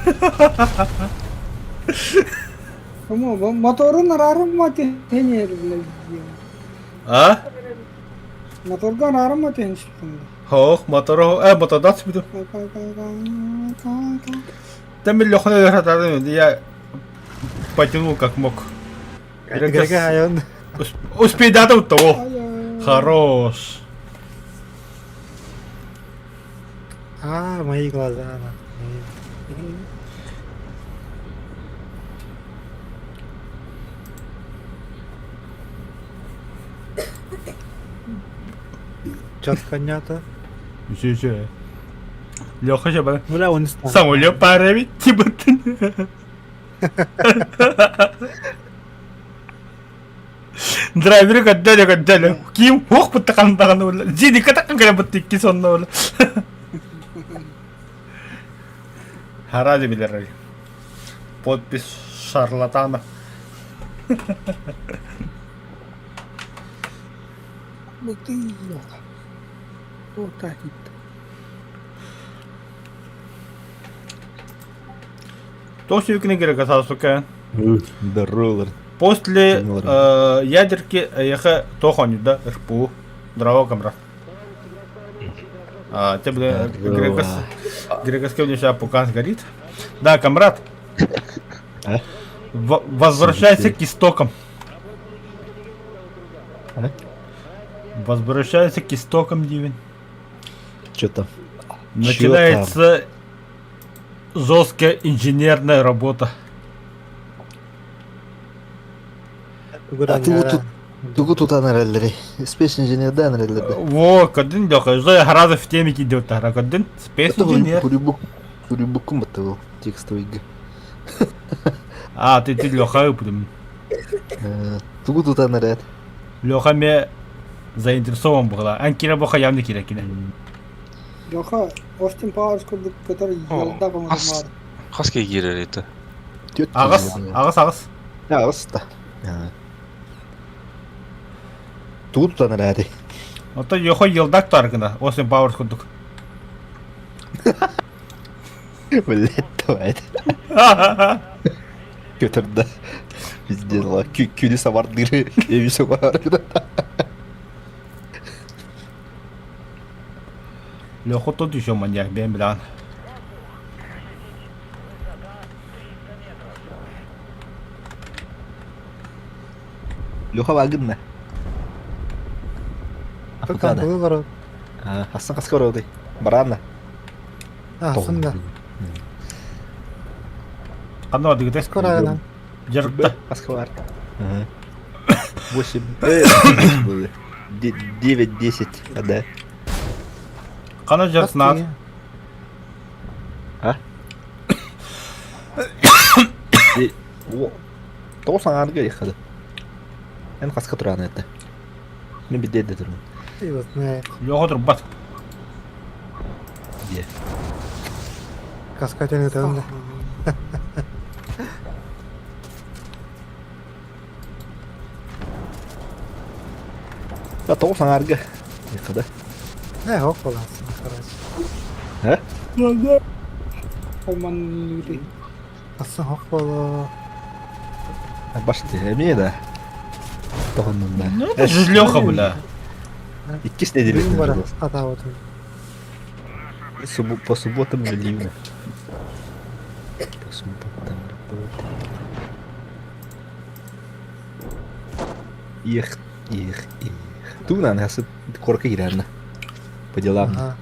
Speaker 2: Моторун араарым тиһэн блядь.
Speaker 1: А?
Speaker 2: Моторга араарым тиһэн сүппүн.
Speaker 1: Хоох, мотору, мотордат сүпүтүм. Там миллион я потянул как мог.
Speaker 3: Грега айон.
Speaker 1: Успей дата того. Хорош.
Speaker 3: А, мои глаза. нахуй. Четко нята.
Speaker 1: Үчү үчү. Леха жаба.
Speaker 3: Бля, он не
Speaker 1: Самолет парами типа. Драйвер көддөлө көддөлө. Ким хуох бутта хандаганы була. Жини катаккан кэлэ бутта икки сонно була. Харази билэр. Подпись шарлатана. То сүүкүнэ керек асаасука.
Speaker 6: Здорово.
Speaker 1: После ядерки эйэхэ туох оонньууда РПУ Здорово, камрад. А, тебе Грегос Грегос сейчас пукан сгорит. Да, камрад.
Speaker 6: А?
Speaker 1: Возвращайся к истокам.
Speaker 6: А?
Speaker 1: Возвращайся к истокам, Дивин.
Speaker 6: Че там?
Speaker 1: Начинается жесткая инженерная работа.
Speaker 6: А тугу тут тугу тутан эрэллэри. Space Engineer-даан эрэллэр.
Speaker 1: Во, кадын дьока, жо хараза в теме кидет тара, кадын Space Engineer.
Speaker 6: Сурибукум баттагыл текстовыйга.
Speaker 1: А, ты ты Леха ыпдым.
Speaker 6: Тугу тутан эрэр.
Speaker 1: Леха ме заинтересован была. Ан кира боха явно кира кина.
Speaker 2: Леха, Остин Пауэрс курдук, который елда
Speaker 4: Хас хас киирэр это.
Speaker 1: Аҕыс, аҕыс, аҕыс.
Speaker 6: Аҕыс да. Тугу тутан эрээри.
Speaker 1: Оттон Леха елдак таргына, Остин Пауэрс курдук.
Speaker 6: Блять, давай. Көтөр да. Пиздец, күнү сабардыыр эби бар.
Speaker 1: Леха тут еще маньяк, бен билан.
Speaker 6: Леха багынна.
Speaker 3: Тут было
Speaker 6: Асан каска барады. Баранна.
Speaker 3: А, сында.
Speaker 1: Ханна дигите.
Speaker 3: Скоро нам.
Speaker 1: Жарыкта.
Speaker 6: Каска бар. 8, 9, 10, да.
Speaker 1: Ханна жарсынат.
Speaker 6: А? Тоғыз аңарга ехады. Эн хаска туран это. Мен бидде турмун.
Speaker 3: И вот, не,
Speaker 1: Леха турбат.
Speaker 6: Где?
Speaker 3: каскатель это
Speaker 6: Да, тоғыз аңарга ехады.
Speaker 3: Не, около, короче.
Speaker 6: А?
Speaker 3: Асан около.
Speaker 6: Башты, эме да. Тоғыннан да.
Speaker 1: Ну это же Леха, бля.
Speaker 6: Иккис неделя.
Speaker 3: Бара, ата вот.
Speaker 6: По субботам ливно. По субботам работа. Эх, эх, эх. Тугна, нас корка ирарна. По делам.
Speaker 3: Ага.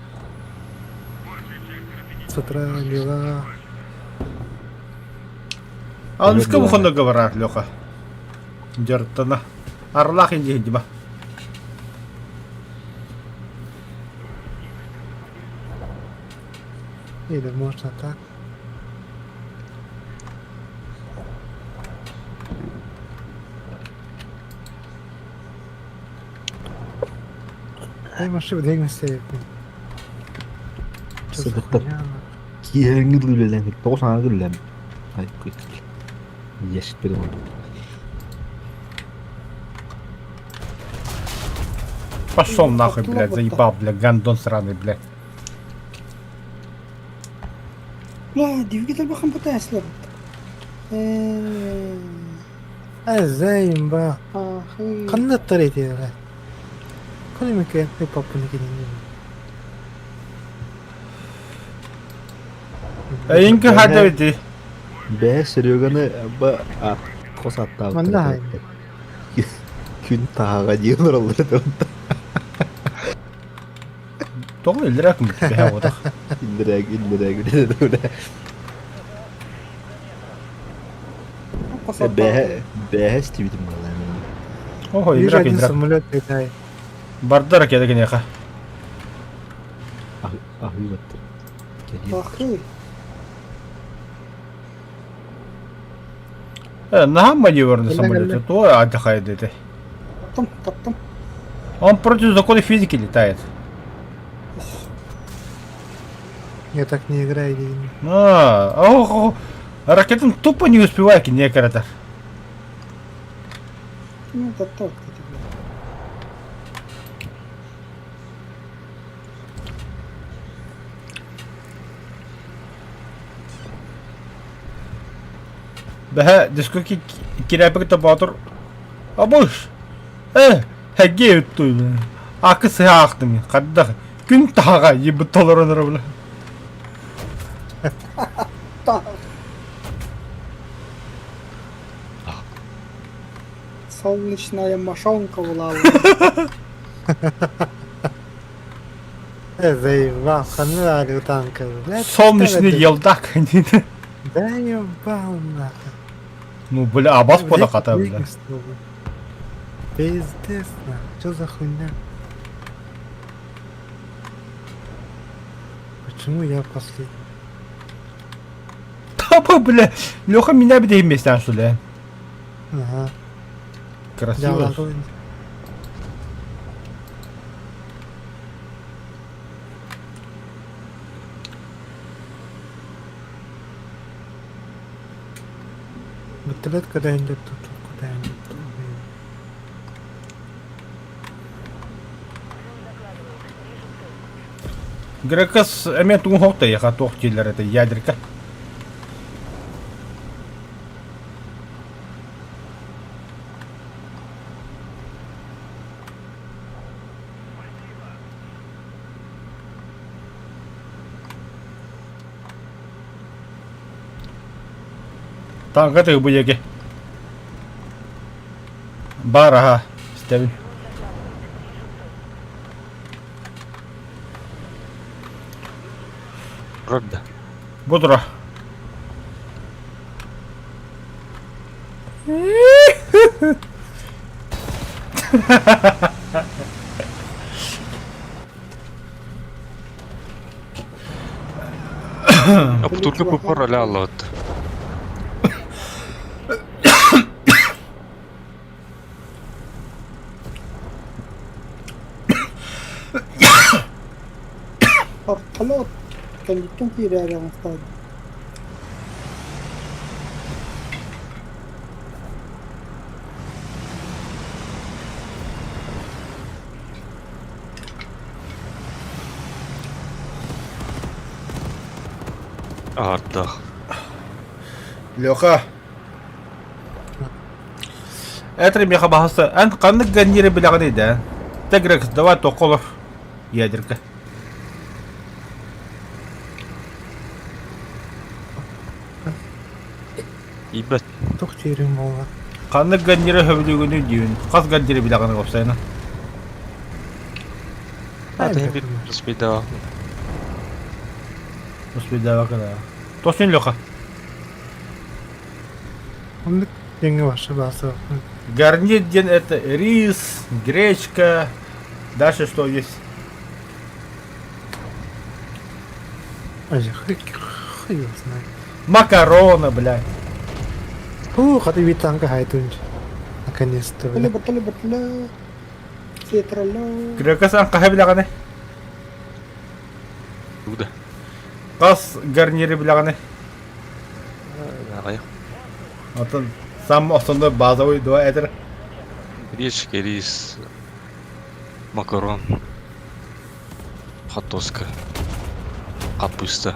Speaker 3: с утра дела.
Speaker 1: Аныска выходного барар, Леха. Дьарыктана. Арлаах индиһин диба.
Speaker 3: Или можно так. Дай машина двигайся. Что за
Speaker 6: Сыгыттар.
Speaker 3: хуйня?
Speaker 6: Киэҥҥи үлэлээн тоҕус аҥаар үлэлээн. Ай, Ящик берем.
Speaker 1: Пошел нахуй, блядь, заебал, блядь, гандон сраный, блядь.
Speaker 2: Бля, двигатель бахан потеслер. Э,
Speaker 3: Азайымба.
Speaker 2: ахы.
Speaker 3: Ханна тарите. Коли ми папа не кине.
Speaker 1: Эйинки хата бити.
Speaker 6: Бээ Сереганы ба хос аттаабыттар.
Speaker 3: Манна хай.
Speaker 6: Күн таһаҕа диэн олороллор
Speaker 1: Тоҕо иллэрээк бэһэ отах.
Speaker 6: Иннирээк иннирээк үлэ. Бэһэ бэһэ истибитим буолла.
Speaker 1: Охо
Speaker 3: Вижу
Speaker 1: иллэрээк
Speaker 3: один
Speaker 1: иллэрээк.
Speaker 3: самолет летает.
Speaker 1: Барда ракета киниэхэ.
Speaker 6: Аһыы баттыр.
Speaker 2: Ахы.
Speaker 1: Наһаа маневрный
Speaker 3: Кэллэ,
Speaker 1: самолет.
Speaker 3: кэллэ.
Speaker 1: То отдыхает это.
Speaker 2: Таптым, таптым.
Speaker 1: Он против закона физики летает.
Speaker 3: Я так не играю. не-
Speaker 1: А, ох, ракета тупо не успевает некоторые.
Speaker 2: Ну, это так, это, бля.
Speaker 1: Бэһэ дискоки кирээпик тобоотур. Абыш! Э, хэгге өттү. Акы сыһаахтым. Хаддах. Күн таһаҕа ебыт толоронор бла.
Speaker 2: Так. Солнечная мошонка была.
Speaker 3: Э, заебал, хана танка, блядь.
Speaker 1: Солнечный
Speaker 3: это-
Speaker 1: елдак.
Speaker 3: Да ебал нахуй.
Speaker 1: Ну, бля, абас пода хата, бля.
Speaker 3: Пиздец, нахуй. Что за хуйня? Почему я последний?
Speaker 1: Таба, бля, Леха меня бля вместе, что ли?
Speaker 3: Ага.
Speaker 1: Красиво.
Speaker 3: Я ладонь. Вертолет когда-нибудь тут, куда-нибудь. блин.
Speaker 1: Грекас эме тугун хокта яха туох дииллэр это ядерка. Танка тыгы яки. Бар аха. Истэбин.
Speaker 4: Правда.
Speaker 1: Бу тура.
Speaker 4: Аптурга пупор аля аллаат.
Speaker 2: Вертолет. Кэнниттэн киирээри оҥостоод.
Speaker 4: Ардах.
Speaker 1: Леха. Это меха бахаса. Эн ханнык ганниры билэҕиний да? Тегрекс, давай токолов. Ядерка.
Speaker 4: Ибет.
Speaker 3: Тух терем буолла.
Speaker 1: Ханнык ганниры хөбүлүгүнү диюн. Хас ганниры билэҕин опсайна.
Speaker 4: Ата bir спида.
Speaker 1: Успейдаабакка Тосун Леха.
Speaker 3: Оннук диэҥҥэ вообще бааса.
Speaker 1: Гарнир диэн это рис, гречка, дальше что есть?
Speaker 3: Ай, хуй хуй его знает.
Speaker 1: Макароны, блядь.
Speaker 3: Фу, хаты бит танка хайтунч. Наконец-то,
Speaker 2: Бля,
Speaker 3: бля.
Speaker 2: бля, бля. Сетроло.
Speaker 1: Грека хаһа билэҕиний?
Speaker 4: Туда.
Speaker 1: Хас гарниры билэҕиний?
Speaker 4: Аҕыйах.
Speaker 1: Оттон сам основной базовый два этер.
Speaker 4: Гречка, рис, макарон, хатоска, хаппыста.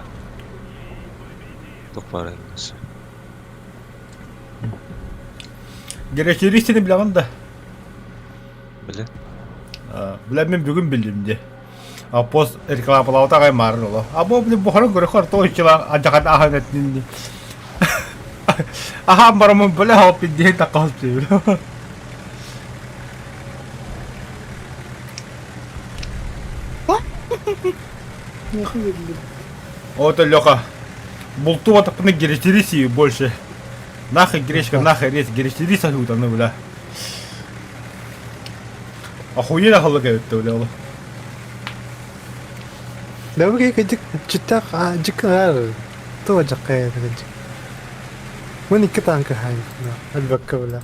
Speaker 4: Туох баар эбит.
Speaker 1: Гречка ристини билэҕин да?
Speaker 4: Билэ.
Speaker 1: Бля, мен бүгүн биллим де. А пост рекламалаабыта аҕай маарын оло. А бу блин бухарын көрө хорто иччила адьахан ахан этнинни. Ахан барамын бля хоппин диэн таккас диир. Вот Леха, булту вот гречери больше. Нахай гречка, нахай рис, гречери сахут, ну бля. Охуенно халык эбит бля ол.
Speaker 3: Лэбэгэ кыдьык читтах дьиккар туо дьаккай кыдьык. Мын икки танка хай альбакка бля.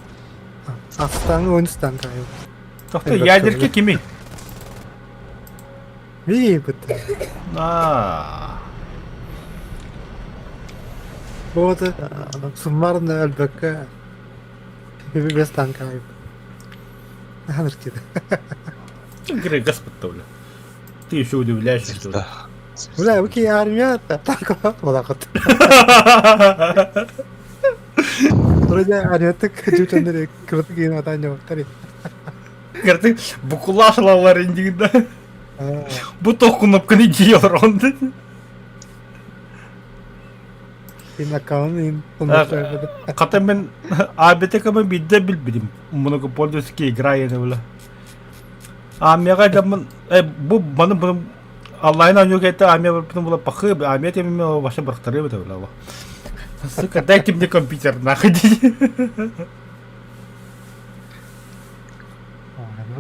Speaker 3: Астаҥы он танка хай.
Speaker 1: Тохто ядерки кими?
Speaker 3: Ви быт.
Speaker 1: Аа.
Speaker 3: Вот суммарно альбакка без танка хай. Ханыркида.
Speaker 1: Грей господа, бля. Ты еще удивляешься, что ли?
Speaker 4: Да.
Speaker 3: Бля, уки армия танка балакыт. Вроде армиятык жучандыр кыртык кийин атан жобуктар.
Speaker 1: Кыртык букулашылалар индигинде. Бу тоқ кнопканы жиyor онды.
Speaker 3: Ин аккаунт ин
Speaker 1: Хата мен АБТ-кабын бидде билбидим. Многопользовательский игра ені бля. Армияға жамын, бу маны бұны онлайн ойнуу кәйтті армия бұны була пахы, армия темеме вообще бырықтыры бит бля. Сука, дайте мне компьютер нахуй.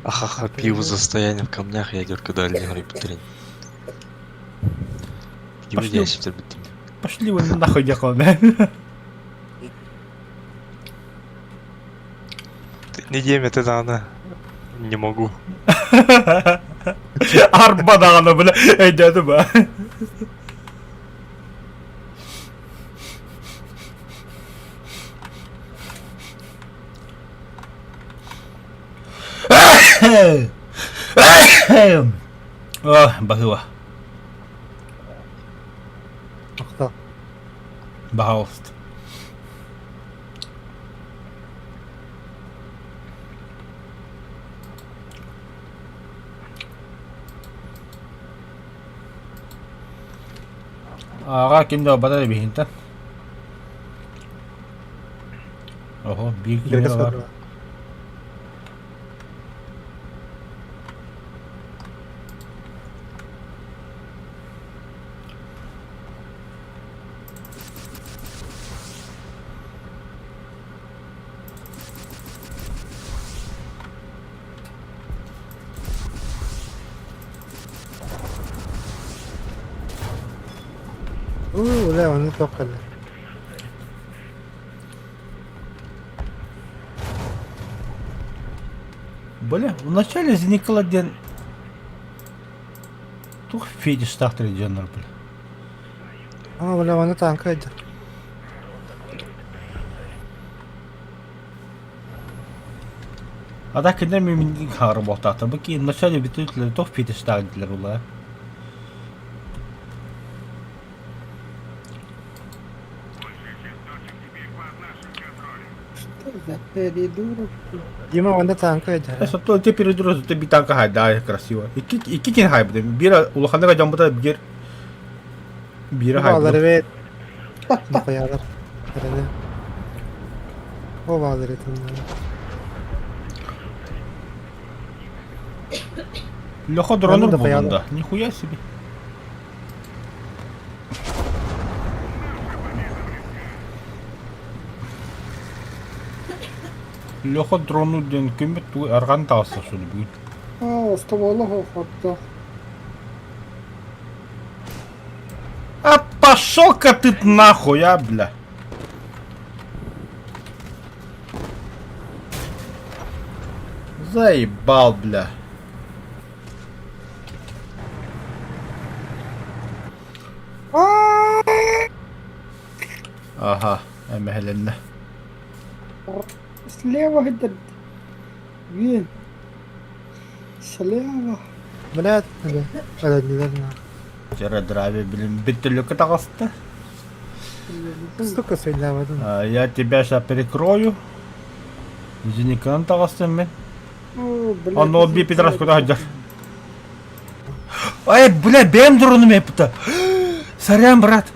Speaker 4: Ахаха, пиво за стояние в камнях, ядерка дальнего репетрень.
Speaker 1: Пошли.
Speaker 4: Пошли.
Speaker 1: Пошли вы нахуй, дякон.
Speaker 4: Не деме ты да Не могу.
Speaker 1: Арба даҕаны бля, өйдөөтүм ба. Баһыба.
Speaker 3: Махтал.
Speaker 1: Пожалуйста. Аҕа ким да бата биһинтэн. Ого, биир киһи бар.
Speaker 3: Уу, бля, ону туох кэллэ.
Speaker 1: Бля, вначале возникла диэн туох фетиштаахтар дьоннор бля.
Speaker 3: Аа, бля, ону танка ыдьар.
Speaker 1: А так кинилэр мин хаара буолтаахтар. Бу киин вначале бүтүн туох фетиштаах диилэр буолла.
Speaker 2: Что за передурок?
Speaker 3: Дима онно танка ыдьар.
Speaker 1: Сото те передурок те битанка хайда красиво. Икки икки кин хайбыт. Бира улаханныга дьоммута бир бира
Speaker 3: Баалар
Speaker 1: хайбыт.
Speaker 3: эбит. Нохуялар. Эрэне. О баалар этин.
Speaker 1: Леха дронер
Speaker 3: да
Speaker 1: булдун да. Нихуя себе. Леха дрону диэн киммит тугу арҕан таҕыста суну бүгүн.
Speaker 2: Аа, остобуола хоходдо.
Speaker 1: А пошел-ка ты нахуй, а, бля. Заебал, бля. Аха, эмэһэлэннэ.
Speaker 2: Слева этот. Вин. Слева.
Speaker 3: Блядь, бля, не
Speaker 1: Вчера драйве, блин, бітілікі таҕыста.
Speaker 3: Столько сөйләмәдем.
Speaker 1: Я тебя сейчас перекрою. Зеникынан таҕыстым мен.
Speaker 2: О, блядь.
Speaker 1: Онно би пидорас куда сылдьар. Эй, бля, бэм дронум эппитэ. Сорян, брат.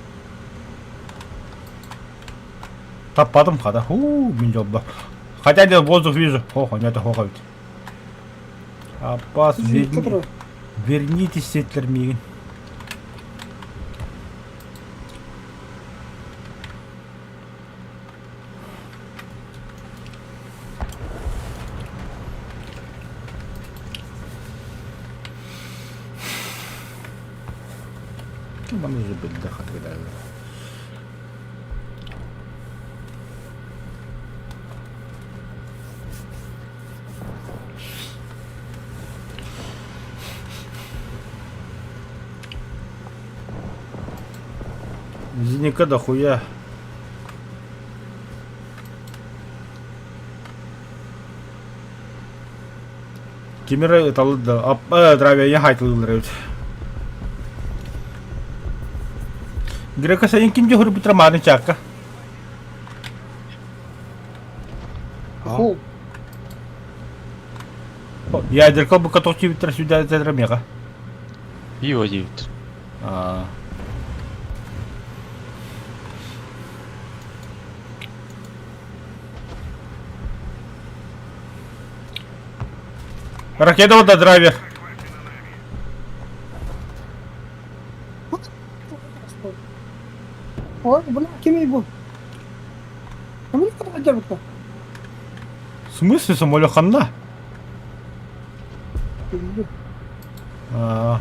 Speaker 1: Таппатым хата. Ху, мин дьолбо. Хотя я воздух вижу. Хох, это хох эбит. Аппас, верни, вернитесь сетлер миигин. Маны же биллэ хатыгыдаллар. Зеника дохуя. Кимера ыталы да, аппа дравия хайтылылар эбит. Грека сайын ким дьоһурбутра мааны чаакка?
Speaker 2: Хол.
Speaker 1: Ядерка бу каток тибиттер сюда мега.
Speaker 4: Пиво диэбит.
Speaker 1: А. Ракета вот драйвер.
Speaker 2: Ой, бля, ким бу? Самолет дьабыта.
Speaker 1: В смысле самолет ханна? А.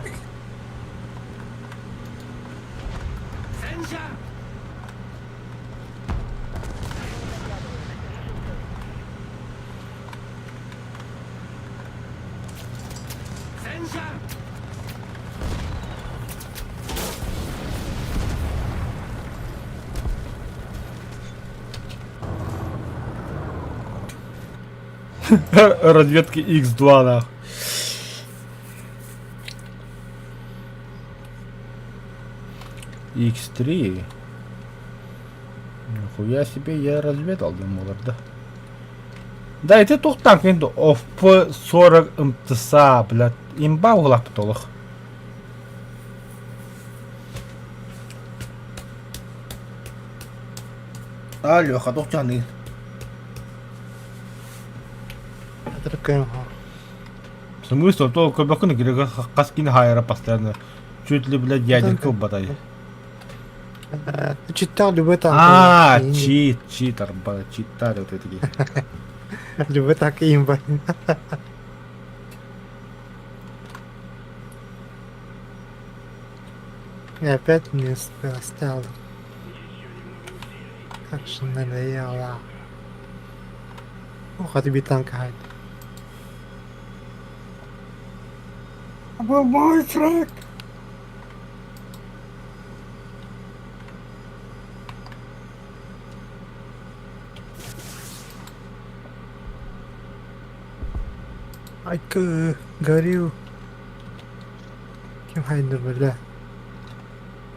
Speaker 1: Разведки X2 нах. X3. Нихуя себе я разведал, думал, да. Да, это туох танк енді ОФП-40 МТСА, блядь. Имба углапыт олох. А, Леха, туох чаныгын. В смысле, то көбөкүн киригэ хас кини хайара постоянно. Чуть ли, блядь, ядерка убатай.
Speaker 3: Читтал любой танк.
Speaker 1: А, чит, читер, читали вот эти.
Speaker 3: Любой так имба. И опять мне стало. Как же надоело. Ох, отбить танк хайд.
Speaker 2: Был мой трек.
Speaker 3: Айка, горю. Ким хайдыр бля.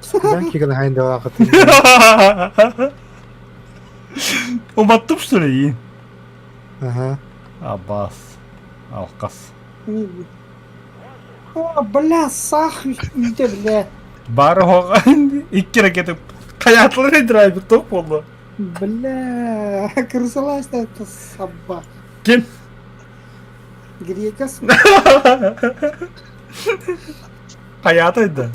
Speaker 3: Кидан кигэн хайдыр вакыт.
Speaker 1: Уматтым что ли?
Speaker 3: Ага.
Speaker 1: Абас. Алкас.
Speaker 2: О, бля, сах үйде, бля.
Speaker 1: Бары хоған икки ракета хайатлары драйвер тоқ болды.
Speaker 2: Бля, крысалась это собака.
Speaker 1: Ким?
Speaker 2: Грекас.
Speaker 1: Хайатайды.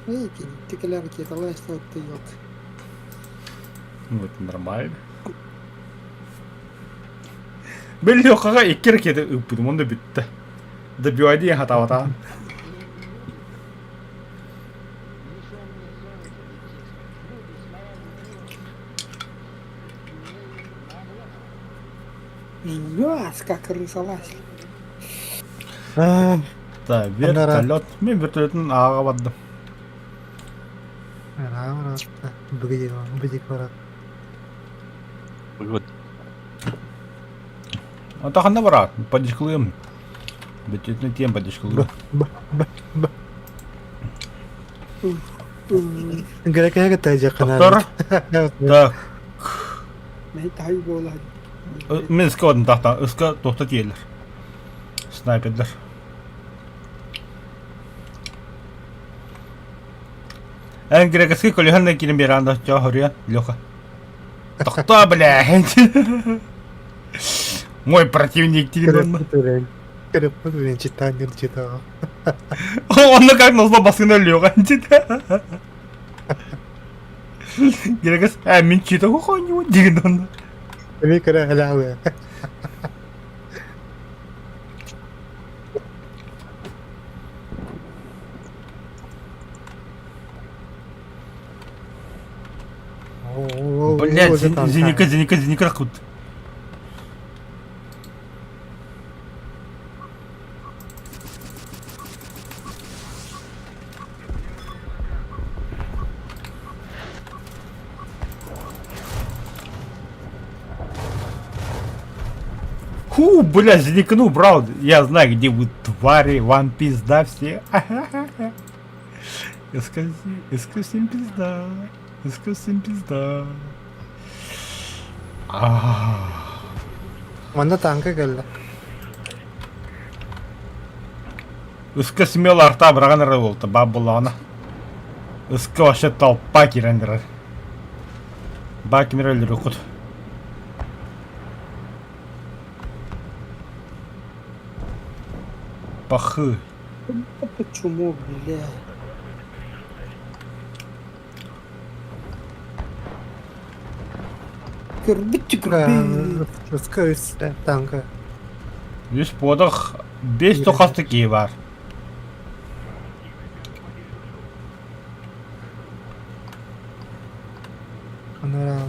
Speaker 2: Эй, тикелер ракеталар, что ты ёт.
Speaker 1: Ну, это нормально. Били Лехаҕа икки ракета ыыппытым, онно бүттэ. Добивай диэн хатаабатаҕым.
Speaker 2: Жестко крысалась.
Speaker 1: Так, вертолет. Мен вертолетын ааҕа бардым.
Speaker 4: Вот.
Speaker 1: А ханна бараат? Поддержкалыам. Бүтүтүн тиэн поддержкалыам.
Speaker 3: Б б б. Грекеге
Speaker 1: Доктор. Так.
Speaker 2: Тай буолар.
Speaker 1: Мен ыска одун тахта, ыска тохта тиэллэр. Снайпердер. Эн грекески көлөһөн да кирин беран да чо хоруя Леха. Тохто, блядь. Мой противник тигин. Он как назло басына Леха. Грекес, ә мин чита хохоню дигин онно. Блядь, Зеника, Зеника, Зеника рахут. Ху, бля, Зеникну брал. Я знаю, где вы твари, вам пизда все. Эска всем пизда. Эска всем пизда.
Speaker 3: Манна танка кэллэ.
Speaker 1: Ыска смело арта быраҕан эрэ буолта баа буоллаҕына. Ыска вообще толпа киирэн эрэр. Баа ким эрэ өлөрүөххүт. Пахы.
Speaker 2: Почему, бля? Көрбүт көрбүт.
Speaker 3: Ыска үс танка.
Speaker 1: Үс буодах бес тохасты киһи баар.
Speaker 3: Анараа.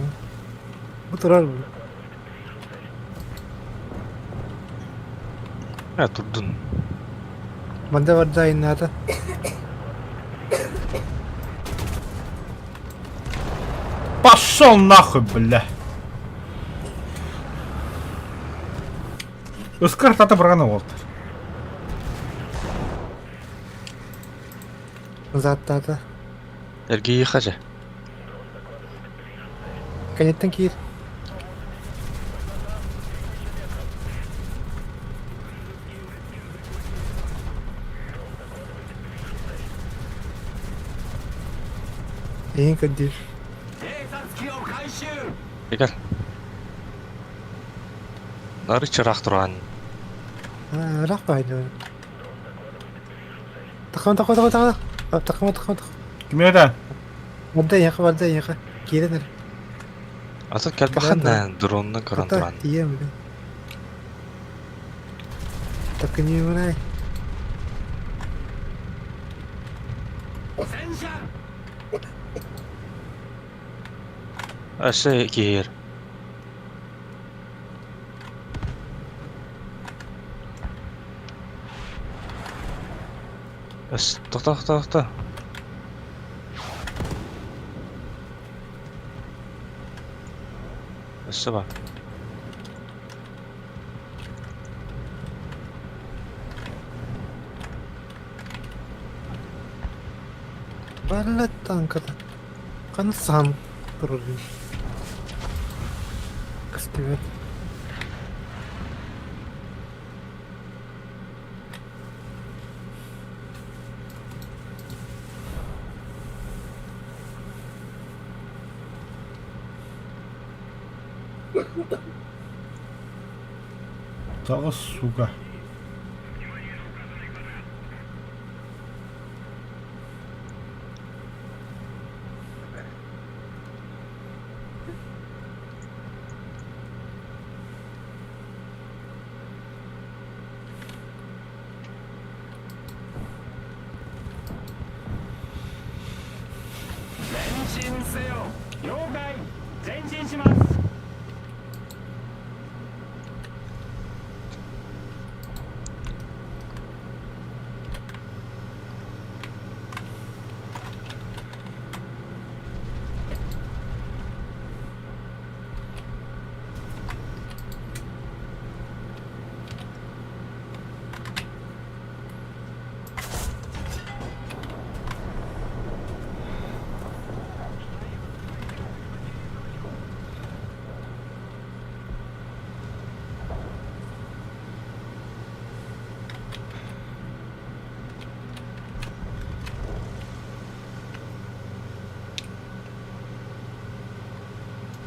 Speaker 3: Бу турар бу.
Speaker 4: Ha турдун.
Speaker 3: Манда барда инната.
Speaker 1: Пошел нахуй, бля. Ыскар тата быраны уолтар.
Speaker 3: Заттата.
Speaker 4: Эргийи хажа.
Speaker 3: Кэнниттэн киир. Эйин көрдүүр.
Speaker 4: Эгер. Нары чыраах туран.
Speaker 3: Ыраах баайдыбын. Тахма тахма тахма тахма. Тахма тахма тахма.
Speaker 1: Ким это?
Speaker 3: Барда эйиэхэ барда эйиэхэ. Киирэн эрэ.
Speaker 4: Атын кэлбэхэн дронна көрөн
Speaker 3: Хата
Speaker 4: туран.
Speaker 3: тиийэн билэн. Такыньымынай.
Speaker 4: Өссө киһир. Өс тохто тохто тохто. Өссө бар.
Speaker 3: Барла танката. Ханна саһан турарый. Көстүбэт.
Speaker 1: Таҕыс, сука.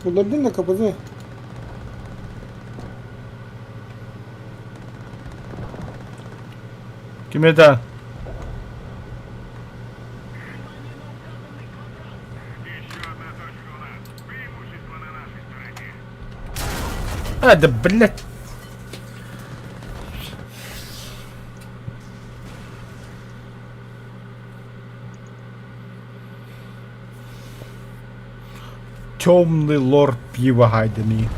Speaker 2: Удалили на КПЗ.
Speaker 1: Ким это? А, да блядь. Темный лорд пиво гайдами.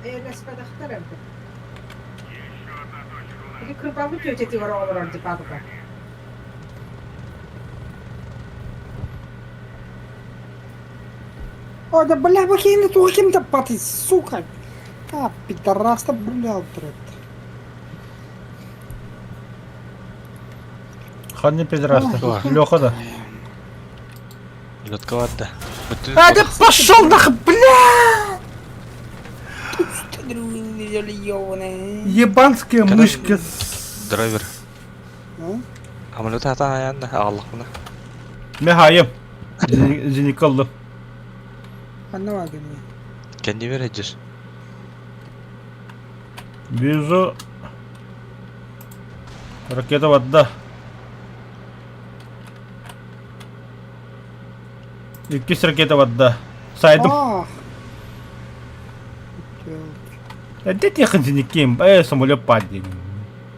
Speaker 7: Эйэлэспэтэхтэр эбит. Ити кырбаммыт түөтэтигэр олорор дьапаатыка.
Speaker 2: О, да бля, бахина туох ким таппатый, сука! А, пидорас-то, бля, блядь.
Speaker 1: Ханни пидораста. Леха да.
Speaker 4: Летка барда. Бүтүн
Speaker 1: А, да пошел нахуй, бля! Ебанская
Speaker 4: Когда-
Speaker 1: мышка.
Speaker 4: Драйвер.
Speaker 2: А?
Speaker 4: Самолет хатан аянда аҕаллахпына.
Speaker 1: Мехайым. Зеникаллы.
Speaker 2: Ханна баар
Speaker 4: Кэннибэр сылдьар.
Speaker 1: Вижу. Ракета вода. Иккис ракета вода. Сайдым.
Speaker 2: А!
Speaker 1: Эдде тиэхин зениким. Э, самолет паддин.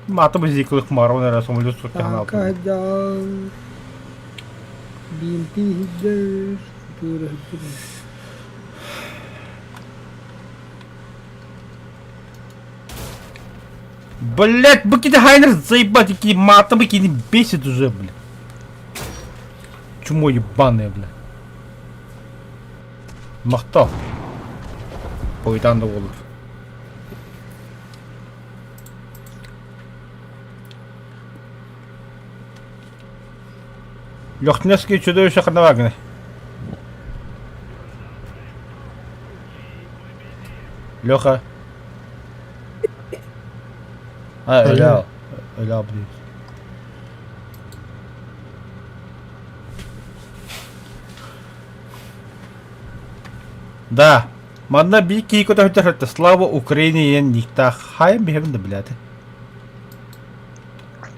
Speaker 1: Матым зиклых марон эрэ самолет суртахан
Speaker 2: Така дьал. BMP хиддер. Тура хиддер.
Speaker 1: Блять, букиты Хайнер заебать, какие матом, какие бесит уже, блядь. Чмо ебаное, бля. Махтал. Пойдан да olur. Лехтневский чудовище Ханавагны. Леха. А, Эля. Эля, блин. Да. Манна биир киһи көтөһүтэр Слава Украине диэн никтаах хайан биһэбин да билээти.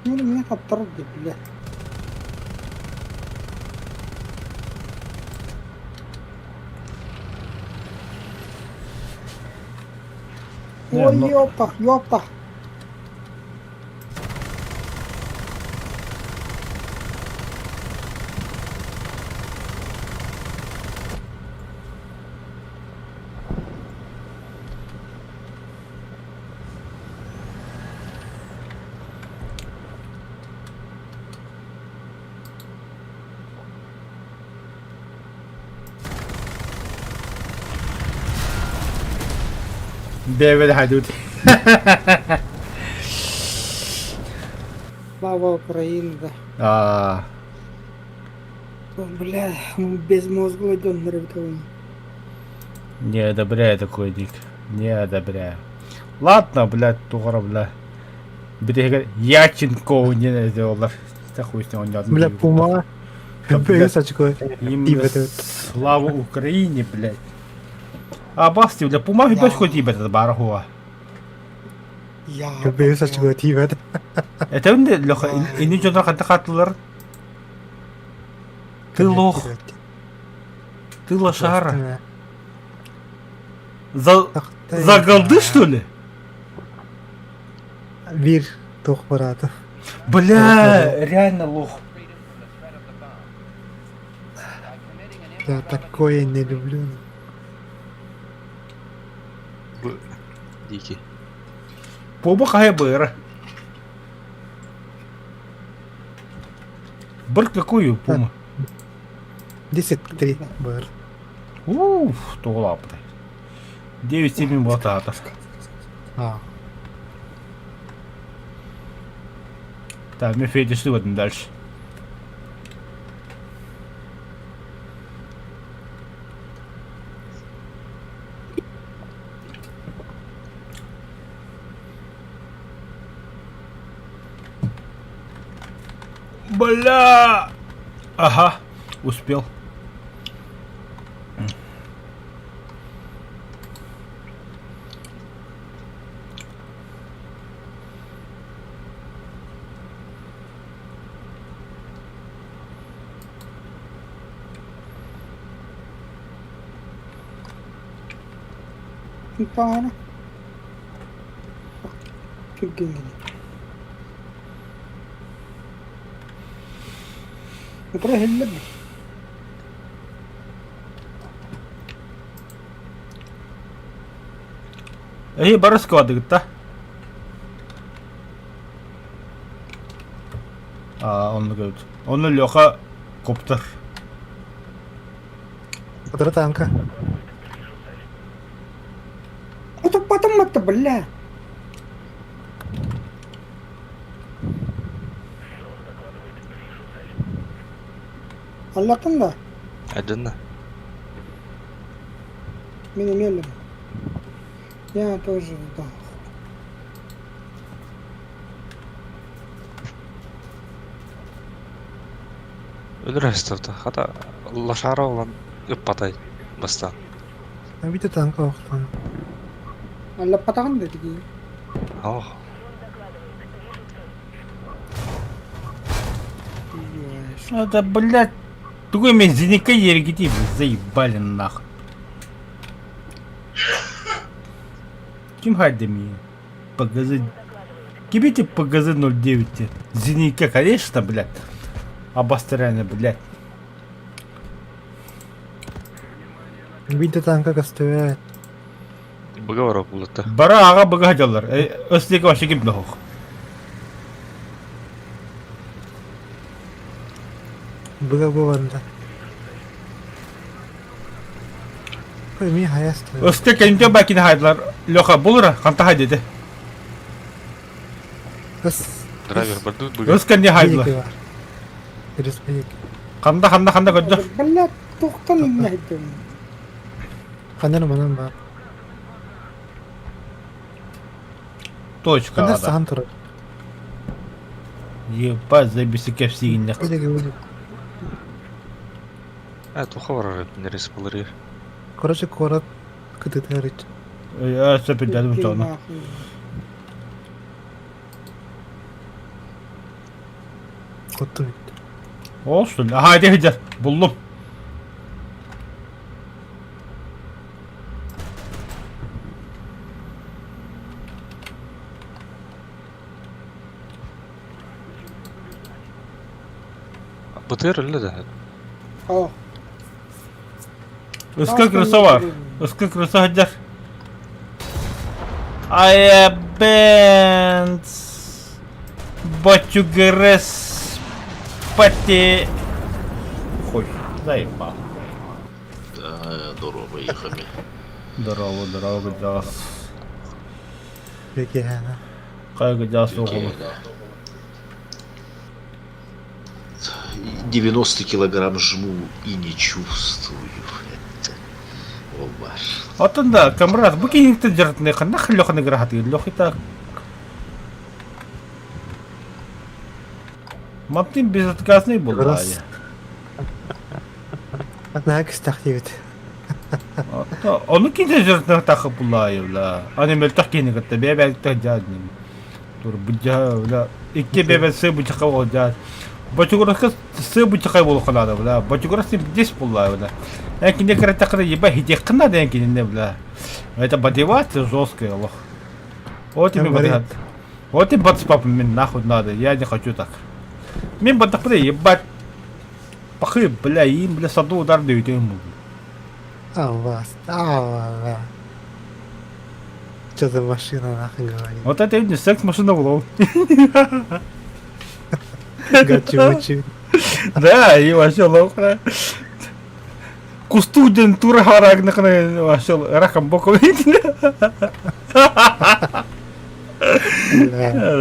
Speaker 2: Ну, меня таптарар деп, бля.
Speaker 1: Не,
Speaker 2: Ой,
Speaker 1: ну-
Speaker 2: ёпта, ёпта.
Speaker 1: Бэбэ хайдут.
Speaker 2: Слава Украине, да.
Speaker 1: Аа.
Speaker 2: Бля, мы безмозглый донор этого.
Speaker 1: Не одобряю такой ник. Не одобряю. Ладно, блядь, тугара, бля. Бүтэһигэр Яченко диэн этэ олар. Хуй с ним оонньоотум.
Speaker 3: Бля, Пума. Плюс очко.
Speaker 1: Именно слава Украине, блядь. А басти, бля, Пума хипэс хоть тибет бара хуа.
Speaker 3: Плюс очко тибет.
Speaker 1: Это үнде Леха, ини дьонор ханта хатылар. Ты лох, ты лошара. За, за голды, что ли?
Speaker 3: Биир туох бараата.
Speaker 1: Бля, реально лох.
Speaker 3: Я такое не люблю.
Speaker 4: Бу дики.
Speaker 1: Поба хая быра. Быр какую пума?
Speaker 3: 10-3 быр.
Speaker 1: Уф, туолаапытай. 9-7 буолтаата.
Speaker 3: А.
Speaker 1: Так, мен фетишли в дальше. Бля! Ага, успел.
Speaker 2: Пара. Түргэн. Утра хиллэ.
Speaker 1: Эһи бары складыгытта. А, оннук эбит. Онно Леха коптер.
Speaker 3: Утра танка.
Speaker 2: Утуппатым матта, бля. Аллатын да.
Speaker 4: Айдынна.
Speaker 2: Мин эмиэ Я тоже вдох.
Speaker 4: Өлөр астабыта. Хата лошара olan ыппатай бастаан.
Speaker 3: Биитэ танка охтон.
Speaker 2: Аллаппатаҕын да тигии.
Speaker 4: Ох.
Speaker 1: Это, блядь, тугу эмэ зенитка ергити, заебали нахуй. Ким хайдами? ПГЗ... Кибите ПГЗ 09. Зенитка, конечно, блядь. Обостряли, блядь.
Speaker 3: Биитэ танка көстүбэт.
Speaker 4: Быга барар булата.
Speaker 1: Бара аҕа быга сылдьаллар. Өстүгэ вообще ким да суох.
Speaker 3: Быга бу барда. Ми хайаста.
Speaker 1: Өстө кэннитэ бакини хайдылар. Леха булура ханта хайдыты.
Speaker 3: Өс.
Speaker 4: Драйвер бардут быга.
Speaker 1: Өс кэнни хайдылар. Ханда ханда ханда көрдө.
Speaker 2: Бля, туохтан иннэһитим.
Speaker 3: Ханан манан бар.
Speaker 1: Точка.
Speaker 3: Ханан сахан турар.
Speaker 1: Ебать, заебись кэпсигиннэх.
Speaker 4: Э, туха барар нерес булыр.
Speaker 3: Короче, куорат кытытыгар ич.
Speaker 1: Э, сөп дядым тону.
Speaker 3: Коттум.
Speaker 1: Ол что ли? Ага, иди иди. Буллум.
Speaker 4: Бытыр өллө да.
Speaker 2: О.
Speaker 1: Ыска крыса бар. Ыска крыса хадjar. I bent Батюгрес Пати Хуй, заебал.
Speaker 8: Да, здорово, ехами.
Speaker 1: Здорово, здорово, гдас.
Speaker 3: Бекеһэна.
Speaker 1: Кай гдас оҕолу.
Speaker 8: 90 килограмм жму и не чувствую это. Оба.
Speaker 1: Оттон да, камрад, бу киниктен дьарытны ханна хлёхны грахаты, лёхи так. Мартин безотказный буолла.
Speaker 3: Наһаа кистэх диэбит.
Speaker 1: Ону кине жыртах буллаайыбла. Аны мөлтөх киһини кытта бэйэ-бэйэтэ дьаадним. Тур быдьа бля икки бэйэ сы бычака ол дьаа. Бочугураска сы бычака буолуохха наада бля. Бочугурас здесь буллаа бля. Эн кине кыратахына еба хитиэххин наада эн кинини бля. Это мотивация жесткая олох. Вот тебе вариант. Вот и бац папа мин нахуй надо, я не хочу так. Мин баттахпына ебать. Пахы, бля, им, бля, саду удар дают ему.
Speaker 3: Аллах, аллах. Что за машина нахуй говорит?
Speaker 1: Вот это не секс-машина была.
Speaker 3: Гачи-мучи.
Speaker 1: Да, и вообще лохра. Кустуден тура харагнахна вообще раком боком.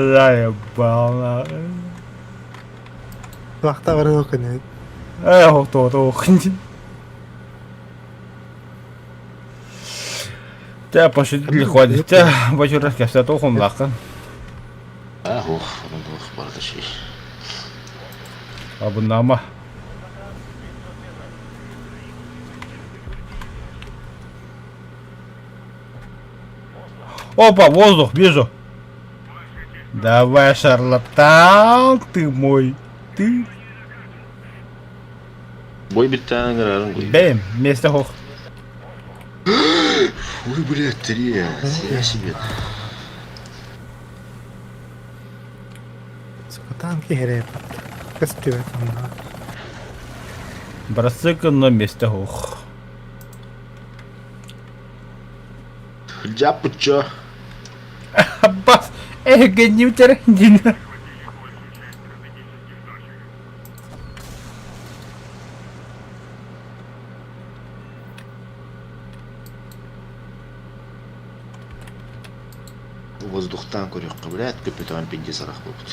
Speaker 1: Заебал нахуй.
Speaker 3: Вахта барыах күнү.
Speaker 1: Ээ, хохтоотох. Тэ, пошутили хватит. Тэ, бачурах кэпсэт охунлааххын.
Speaker 8: Аа, ох, онон барыта шей.
Speaker 1: Абыннаама. Опа, воздух, вижу. Давай, шарлатан, ты мой, ты.
Speaker 8: Бой биттээн ыҥырарын гуй.
Speaker 1: Бэм, вместе хох.
Speaker 8: Ой, блядь, три, я себе.
Speaker 3: Сука, танки хэрэг. Көстүбэт онно.
Speaker 1: Бырасык но вместе хох.
Speaker 8: Дьаппычча.
Speaker 1: Бас, эһигинньимтэр дин.
Speaker 8: Воздухтан көрүөххэ, блядь, көппөтөҕүн пиндес арах буолбут.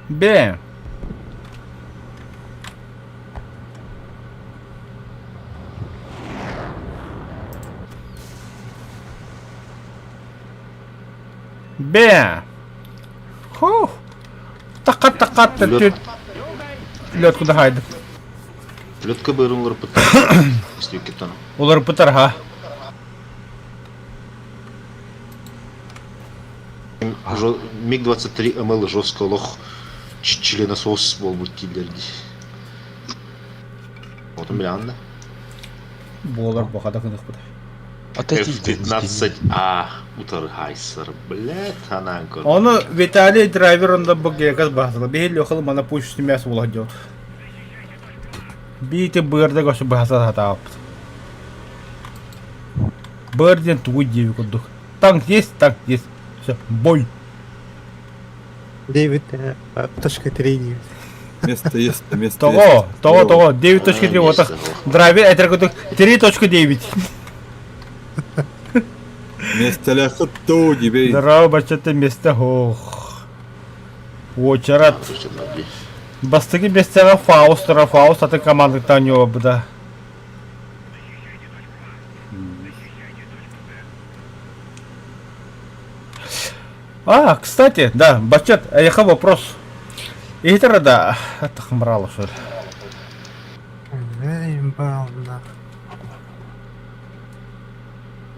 Speaker 1: Б. Б. Ху. Такат такат
Speaker 8: Лед.
Speaker 1: Лед куда хайдым.
Speaker 8: Ледка бырын уларыппыттар. Истибиккиттэн.
Speaker 1: Уларыппыттар ха.
Speaker 8: МиГ-23 МЛ жестко олох членосос буолбут дииллэр дии. Отун билэҕин да?
Speaker 1: Буолар бохада гыныхпыт.
Speaker 8: F-15A утары хайсар, блядь, анаан көр.
Speaker 1: Ону Виталий драйвер онда бу гекас баһасыла. Биһи Лехалы мана пусть мясо була делает. Биити быарда көсө баһаса сатааппыт. Быар диэн тугуй диэби курдук. Танк есть, танк есть. Все, бой.
Speaker 3: 9.3 диэбит.
Speaker 9: Место есть, место
Speaker 1: Того,
Speaker 9: есть.
Speaker 1: того, того, 9.3 вот так. Драйвер этер курдук 3.9.
Speaker 9: Миэстэлээххит дуу дибей.
Speaker 1: Здорово, бачата место ох. Уочарат. Бастакы миэстэҕэ Фауст турар, Фауст атын командаттан ньуобута. А, кстати, да, Бачат, эйиэхэ вопрос. Иһитэр да, тахмрал что ли?
Speaker 3: Ебал,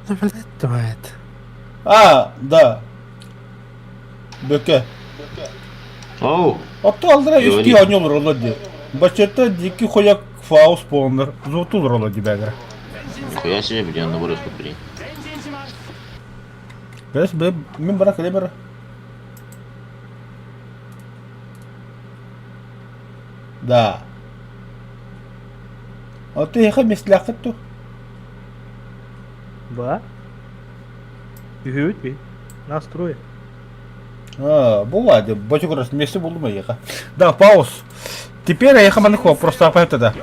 Speaker 3: Ну, блядь, бывает.
Speaker 1: А, да. Бөкө.
Speaker 8: Оу!
Speaker 1: Отто алдыра үс киһи оонньуу олороллор дии. Баччата дикки хойок Фауст буоланнар зууту олороллор дии бэйэлэрэ.
Speaker 8: Нихуя себе, блин, на борёску блин.
Speaker 1: Бэс, б, мин бара кэлэ бара. Да. Отто эһиэхэ миэстэлээххит дуо?
Speaker 5: Ба? Үһүбүт би. Нас трое.
Speaker 1: А, бывает, бочук вместе булдум эйиэхэ. Да, пауз. Теперь эйиэхэ маннык вопростаах тогда.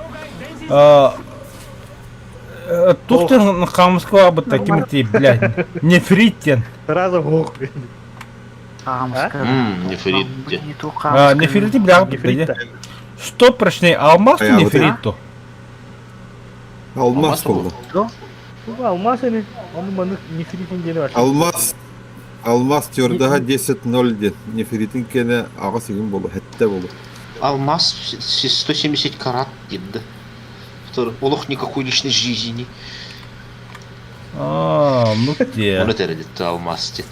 Speaker 1: Тух хамского бы таким ты, блядь, нефриттен.
Speaker 5: Сразу ох.
Speaker 8: Нефрит.
Speaker 1: А, нефрит, бля,
Speaker 5: Нефрит.
Speaker 1: Что прочнее, алмаз или
Speaker 9: А, вот
Speaker 1: нефрит то?
Speaker 9: Алмаз буолла.
Speaker 5: Алмаз эми. Оны маны нефритин диэни бар.
Speaker 9: Алмаз Алмаз твердаһа 10.0 диэн. Нефритин киэнэ аҕыс игин болу, хэттэ болу.
Speaker 8: Алмаз 170 карат диэн да. Олох никакой личной жизни.
Speaker 1: А, ну те.
Speaker 8: Оны тэрилитте алмаз диэн.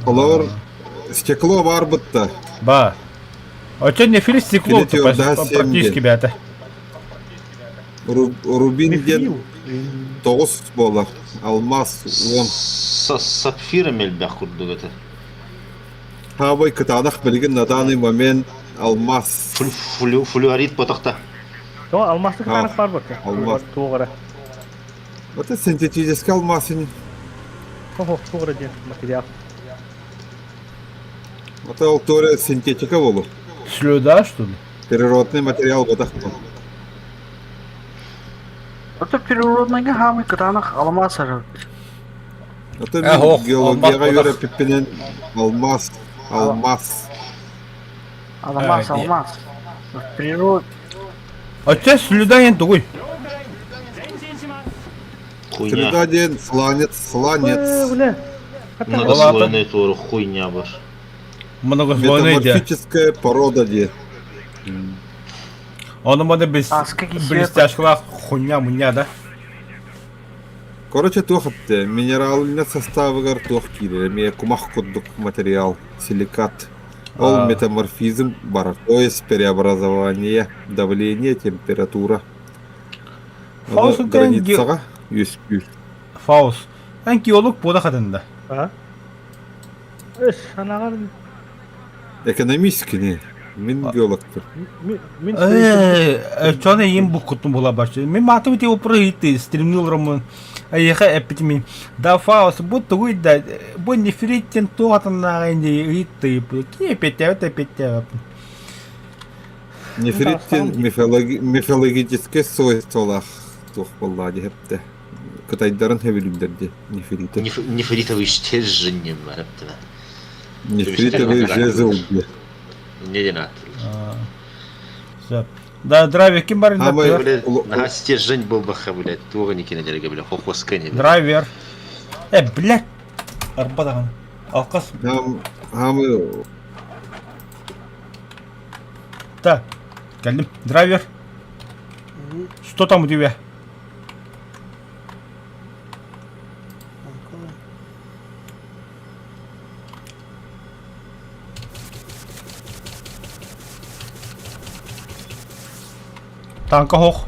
Speaker 9: Олор стекло бар бытта.
Speaker 1: Ба. Очо нефрит стекло
Speaker 9: Кини твердаһа 7
Speaker 1: практически
Speaker 9: диэн.
Speaker 1: бята.
Speaker 9: Рубин диэн 9 буолар. Алмаз 10.
Speaker 8: Сапфира мэлбэх курдук этэ.
Speaker 9: Хаабай кытаанах билигин на данный момент алмаз.
Speaker 8: Флюорит ботохта.
Speaker 5: То алмазты кытаанах бар бакка.
Speaker 9: Алмаз.
Speaker 5: Туоҕара.
Speaker 9: Это синтетический алмаз.
Speaker 5: Хо-хо, туоҕара диэн материал.
Speaker 9: Это алтория синтетика болу.
Speaker 1: Слюда, что ли?
Speaker 9: Природный материал ботахта.
Speaker 10: Это природныйга хаамый кытаанах алмаас арыт.
Speaker 9: Это
Speaker 1: Э, ох,
Speaker 9: геологияга
Speaker 1: алмаз
Speaker 9: үйрөппиппинен алмаз, алмаз.
Speaker 10: Алмаз, алмаз. Природа.
Speaker 1: Очо слюда диэн тугуй?
Speaker 8: Хуйня.
Speaker 9: Слюда диэн сланец, сланец.
Speaker 5: Бля.
Speaker 8: Многослойный туору хуйня бар.
Speaker 1: Многослойный дии.
Speaker 9: Метаморфическая порода диэн.
Speaker 1: Ону маны блестяшкалаах хуйня-муня да?
Speaker 9: Короче, туох эттэ, минеральный составыгар туох киирэр, эмиэ кумах курдук материал, силикат. Ол метаморфизм барар, то есть преобразование, давление, температура.
Speaker 1: Фаус
Speaker 9: Ону границаҕа үөскүүр.
Speaker 1: Фаус, эн геолог буола хатында.
Speaker 5: А? Эс, анаҕар
Speaker 9: Экономист кини. Мин геологпын.
Speaker 5: Мин
Speaker 1: Э, чон эйим буккутун була бачы. Мин маатым ити опро ыйты стримнул ромун. Айыха эппитими. Да Фаус, бу тугуй да, бу нефриттен туатыннааҕы инди ыйытты. Ки эпеттээбит эпеттээбит.
Speaker 9: Нефриттин мифологическай свойстволаах туох буоллаа диэхтэ. Кытайдарын хэбилүллэр дии нефриты.
Speaker 8: Нефритовый стержень диэн баар эптэ.
Speaker 9: Нефритовый жезл диye.
Speaker 8: Не диэн ааттыыллар.
Speaker 1: Сөп. Да, драйвер ким бар
Speaker 8: Блядь, наһаа стержень буолбахха, блядь, туох никинэ бля, хохоска не.
Speaker 1: Драйвер. Э, блядь. Арба даҕаны. Алкас.
Speaker 9: Хамы
Speaker 1: Да. Кэллим. Драйвер. Что там у тебя? Танка хох.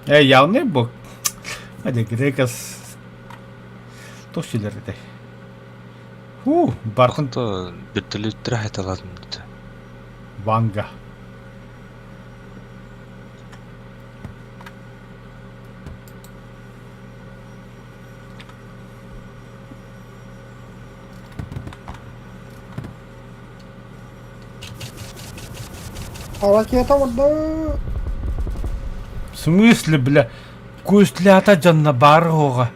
Speaker 1: Э, явный бу. Hadi Грекас. Туох силэр этэй? Хуу, бархын
Speaker 4: То биртелүттэрэ хайталаатым дии.
Speaker 1: Ванга.
Speaker 2: Ракета барда.
Speaker 1: В смысле, бля? Күүстлээтэ дьонно баар уоҕа.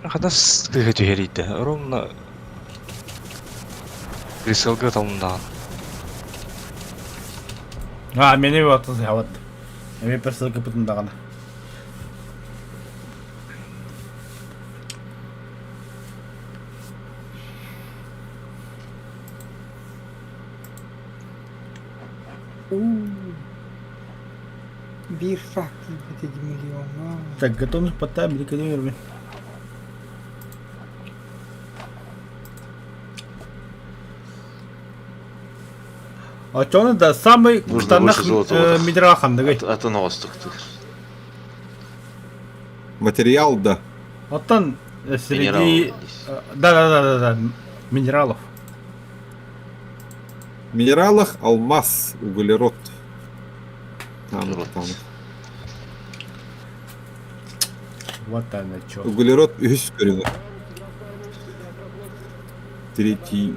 Speaker 4: Хатас тыга түһэрийдэ. Ровно Кресалга талындаҕын.
Speaker 1: А, мени отыз хават. Эми персылгы пытындагана.
Speaker 2: Биир шаг тиийбэтэ миллиоҥҥа.
Speaker 1: Так, готовность по таймеру ликвидировали. Очону да самый
Speaker 8: Нужно больше
Speaker 1: кутанах
Speaker 8: золота.
Speaker 1: минерал хандыгый.
Speaker 8: Атын оҕостуктур.
Speaker 9: Материал да.
Speaker 1: Оттон среди... Да-да-да-да, минералов.
Speaker 9: Минералах алмаз, углерод. Там, там.
Speaker 1: Вот она чё.
Speaker 9: Углерод үһүс көрүҥэ. Третий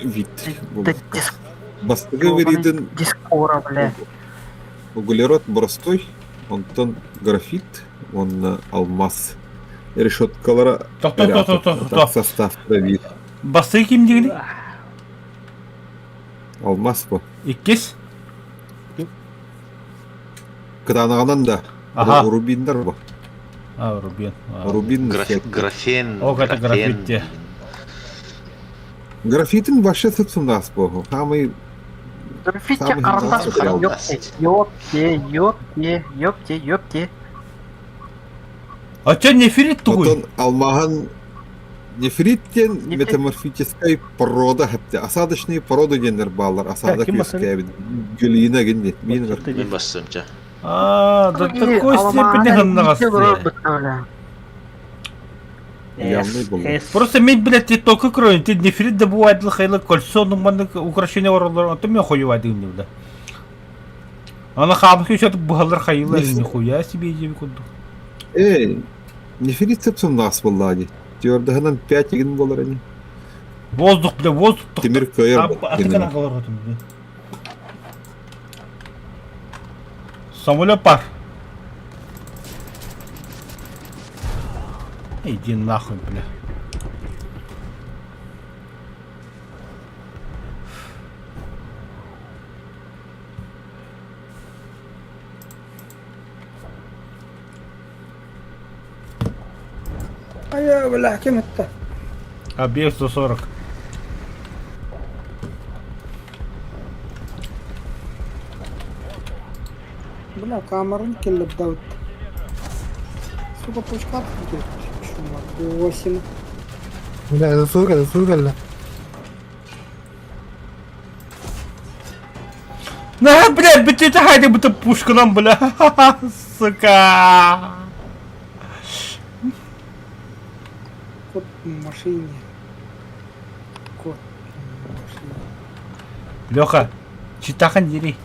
Speaker 9: вид.
Speaker 10: Да диск...
Speaker 9: Бастакы веридин
Speaker 10: Дискора, бля.
Speaker 9: углерод боростой, онтон графит уонна алмаз. Решеткалара
Speaker 1: Тохто, тохто, тохто, тохто.
Speaker 9: состав вид.
Speaker 1: Бастакы ким дигини?
Speaker 9: Алмаз бу.
Speaker 1: Иккис?
Speaker 9: Кытаанаҕынан да.
Speaker 1: Аха.
Speaker 9: Рубиндар бу.
Speaker 1: А, рубин.
Speaker 9: Рубин.
Speaker 8: Графен.
Speaker 1: О, это графит те.
Speaker 9: Графитин вообще сыпсымнаас буолу. Самый
Speaker 10: Графит
Speaker 9: Самый
Speaker 10: карандаш,
Speaker 9: материал.
Speaker 10: ёпте, ёпте, ёпте, ёпте, ёпте.
Speaker 1: А чё нефрит тугуй?
Speaker 9: Оттон алмаһын нефрит диэн метаморфическай порода хэпте. Осадочные породы диэннэр бааллар. Осадок
Speaker 5: ким басар?
Speaker 9: үөскээбит. Глина гинни. Мин
Speaker 8: Мин бассымча.
Speaker 1: А, до такой степени гыннаҕас.
Speaker 9: Явный был.
Speaker 1: Просто мен, блядь, ты только кроме, ты нефрит добывает хайла кольцо, ну маннык украшение орлар, а то мен хуевать дым да. Ана хамы еще бухалар хайла, нихуя себе иди куду.
Speaker 9: Эй, нефрит сыпсымнаас буоллаа дии. Твердыһынан 5 игин буолар ини.
Speaker 1: Воздух, бля, воздух.
Speaker 9: Тимир кыайар
Speaker 1: Самолет пар. Иди нахуй, бля.
Speaker 2: Айа, бля, кем это?
Speaker 1: Объект 140.
Speaker 2: Бля, камерын келіп дауыт. Сука, пушка Восемь.
Speaker 3: Бля, сука, сука, бля.
Speaker 1: На, бля, бит хайде бит пушканан, бля. Сука.
Speaker 2: Кот в машине. Кот в машине.
Speaker 1: Леха, читахан дери.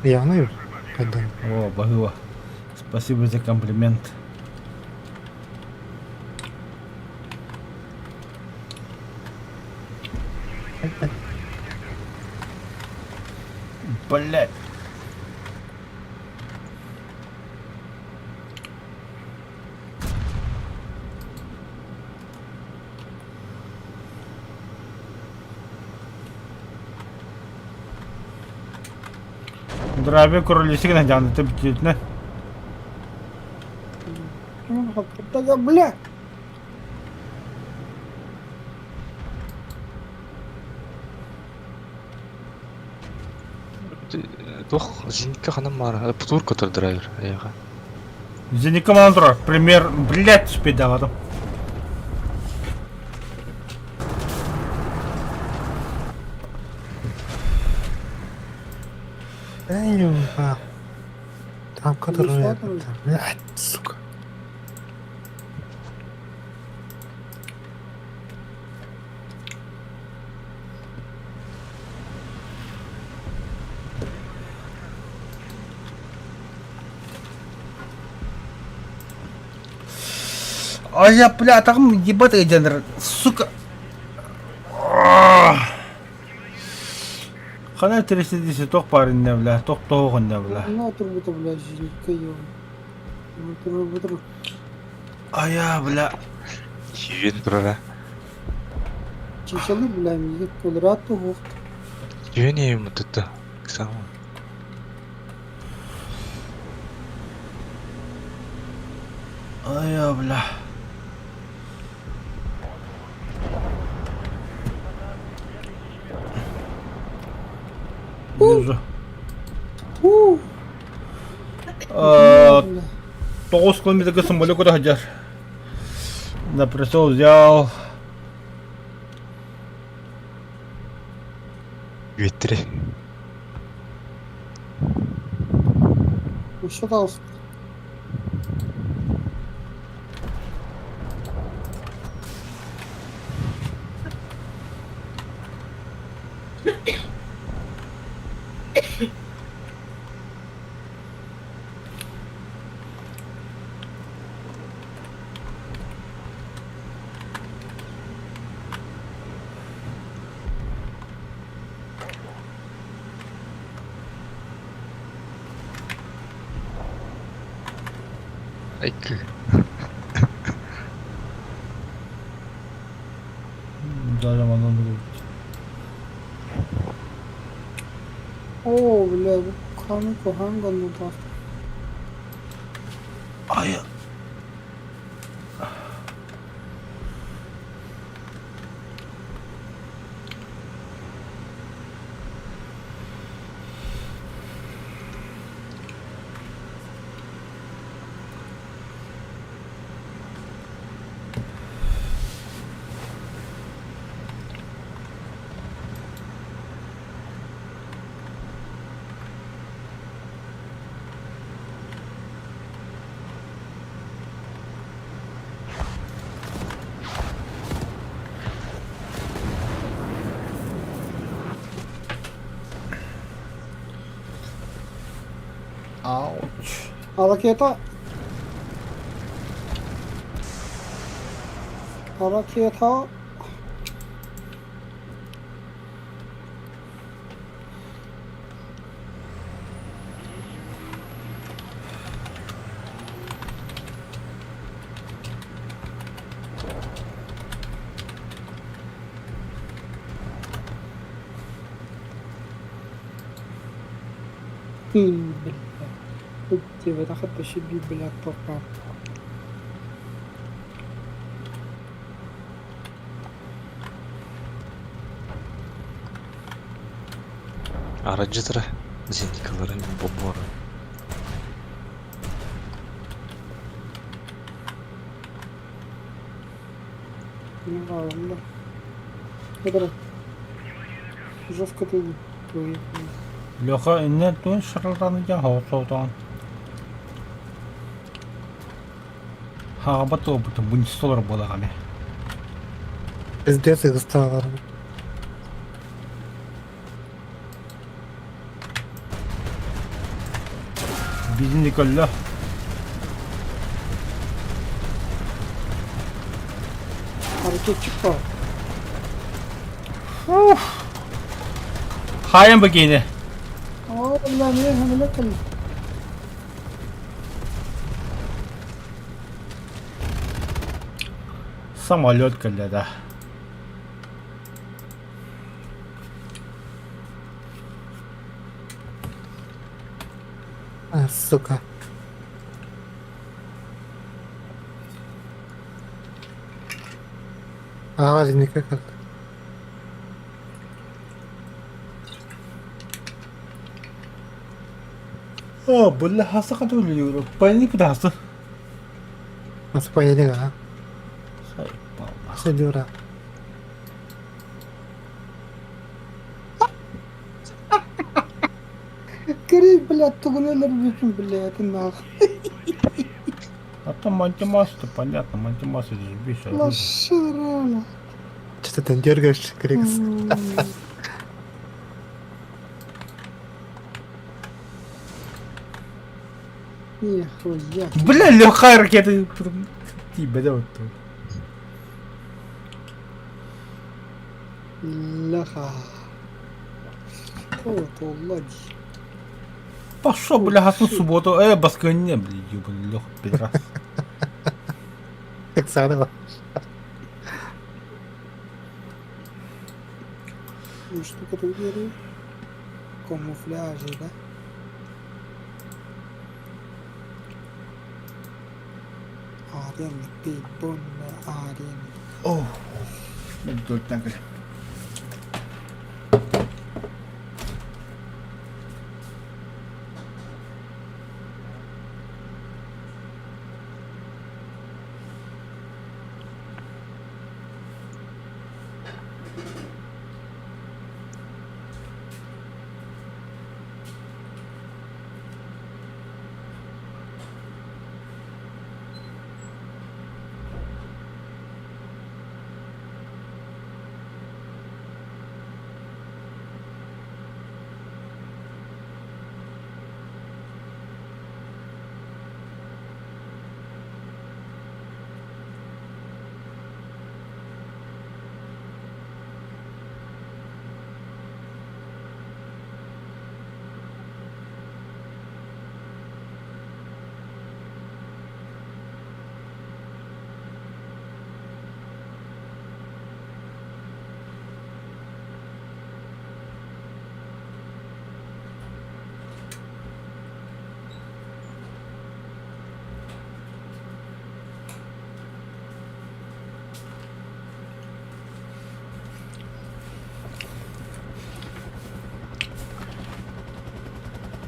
Speaker 3: Явно Хайдан.
Speaker 1: О, бахыва. Спасибо за комплимент. Блять. Драйвер королевский жаны ты битне.
Speaker 2: Да, бля!
Speaker 4: Туох зенитка ханан баара. Птур көтөр драйвер. Эйха.
Speaker 1: Зенитка манан Пример, блять, спидавадым.
Speaker 3: Эй, Там который... Блядь, сука.
Speaker 1: А я, бля, там ебать генер, сука. Хана 310 тох парень, бля, тох тох бля.
Speaker 2: Ну, турбута, бля, зенитка, ё. Ну,
Speaker 1: А я, бля.
Speaker 4: Сүйен турара.
Speaker 2: Чичалы, бля, миги квадрату хух.
Speaker 4: Сүйен эйм тутта. Самый.
Speaker 1: А я, бля. Вижу. 9 километрге самолет куда хаджар. На прицел взял.
Speaker 4: Үөттүрэ.
Speaker 2: Еще дался.
Speaker 4: Айкы.
Speaker 1: Даже манан будет.
Speaker 2: Оо, бля, бу хааны куһаан гыннылар.
Speaker 1: Ай. Ауч.
Speaker 2: Ракета. Ракета. Бля. Тебе тащи бля, пока.
Speaker 4: Aracı Zendikalara bomba var.
Speaker 2: Не ладно. Это жестко ты выехал.
Speaker 1: Леха, не тун шарлатан я хоосоотон. Хаба то бутун бунстолар болагами.
Speaker 3: Пиздец их стало.
Speaker 1: Bizini köllө.
Speaker 2: Hareket çıkma.
Speaker 1: Хайан бакини.
Speaker 2: Aa, бля, не, хамлякали.
Speaker 1: Самолет кэллэ да.
Speaker 3: А, сука. Ага, никак.
Speaker 1: О, бля, хаса катулю. Пойни куда хаса.
Speaker 3: Нас поняли, а?
Speaker 1: Сайпал.
Speaker 3: Седюра.
Speaker 2: Кирей, блядь, тугунелер бүтүн, блядь, нах.
Speaker 1: А там мантимас-то понятно, мантимас это же биш.
Speaker 2: Лошара.
Speaker 3: Что ты там дергаешь, Крикс?
Speaker 2: Нихуя.
Speaker 1: Бля, Леха ракеты. Тебе да вот тут.
Speaker 2: Леха. Вот, Влади.
Speaker 1: Пошел, бля, хасу субботу. Басконе, бля, ебаный Леха, пидорас.
Speaker 3: Как заново.
Speaker 2: Ну что ты говоришь? Камуфляжи, да? Арен, ты арен.
Speaker 1: О, мен төрттен кэл.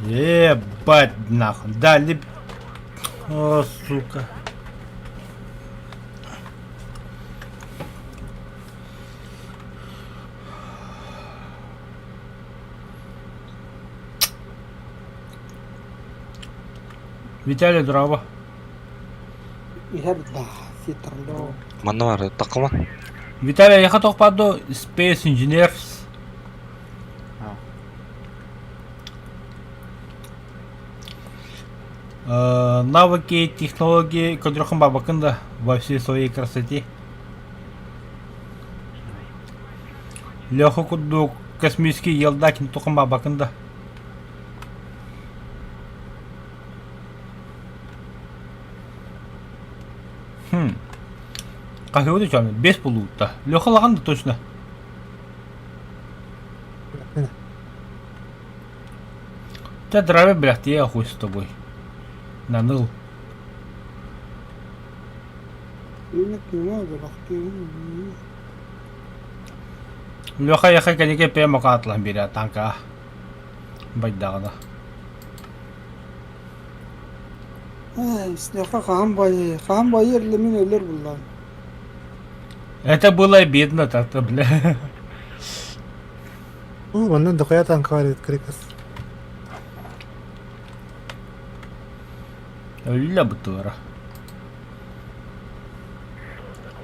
Speaker 1: Ебать нахуй. Дали... О, сука. Виталий, здорово.
Speaker 2: Иһэр да, ситерлоо.
Speaker 4: Манна бар, такыма.
Speaker 1: Виталий, я хотел паду Space Engineers. Навыки, технологии, көдөрөхүн бабакын да во всей своей красоте. Леха курдук космический елдакин тухын бабакын да. Хм. Хаһыа да бес булуутта. Леха лаган да точно. Ты здравия, блядь, я хуй с тобой. Наныл. Леха яха кэники прямо каатлан биэрэ танка байдаҕына.
Speaker 2: Снеха хаһан байы, хаһан байы эрle мин өлөр буллаҕым.
Speaker 1: Это было обидно так-то, бля.
Speaker 3: Ну, манна дохуя танка бар крикас.
Speaker 1: Өллө бутуора.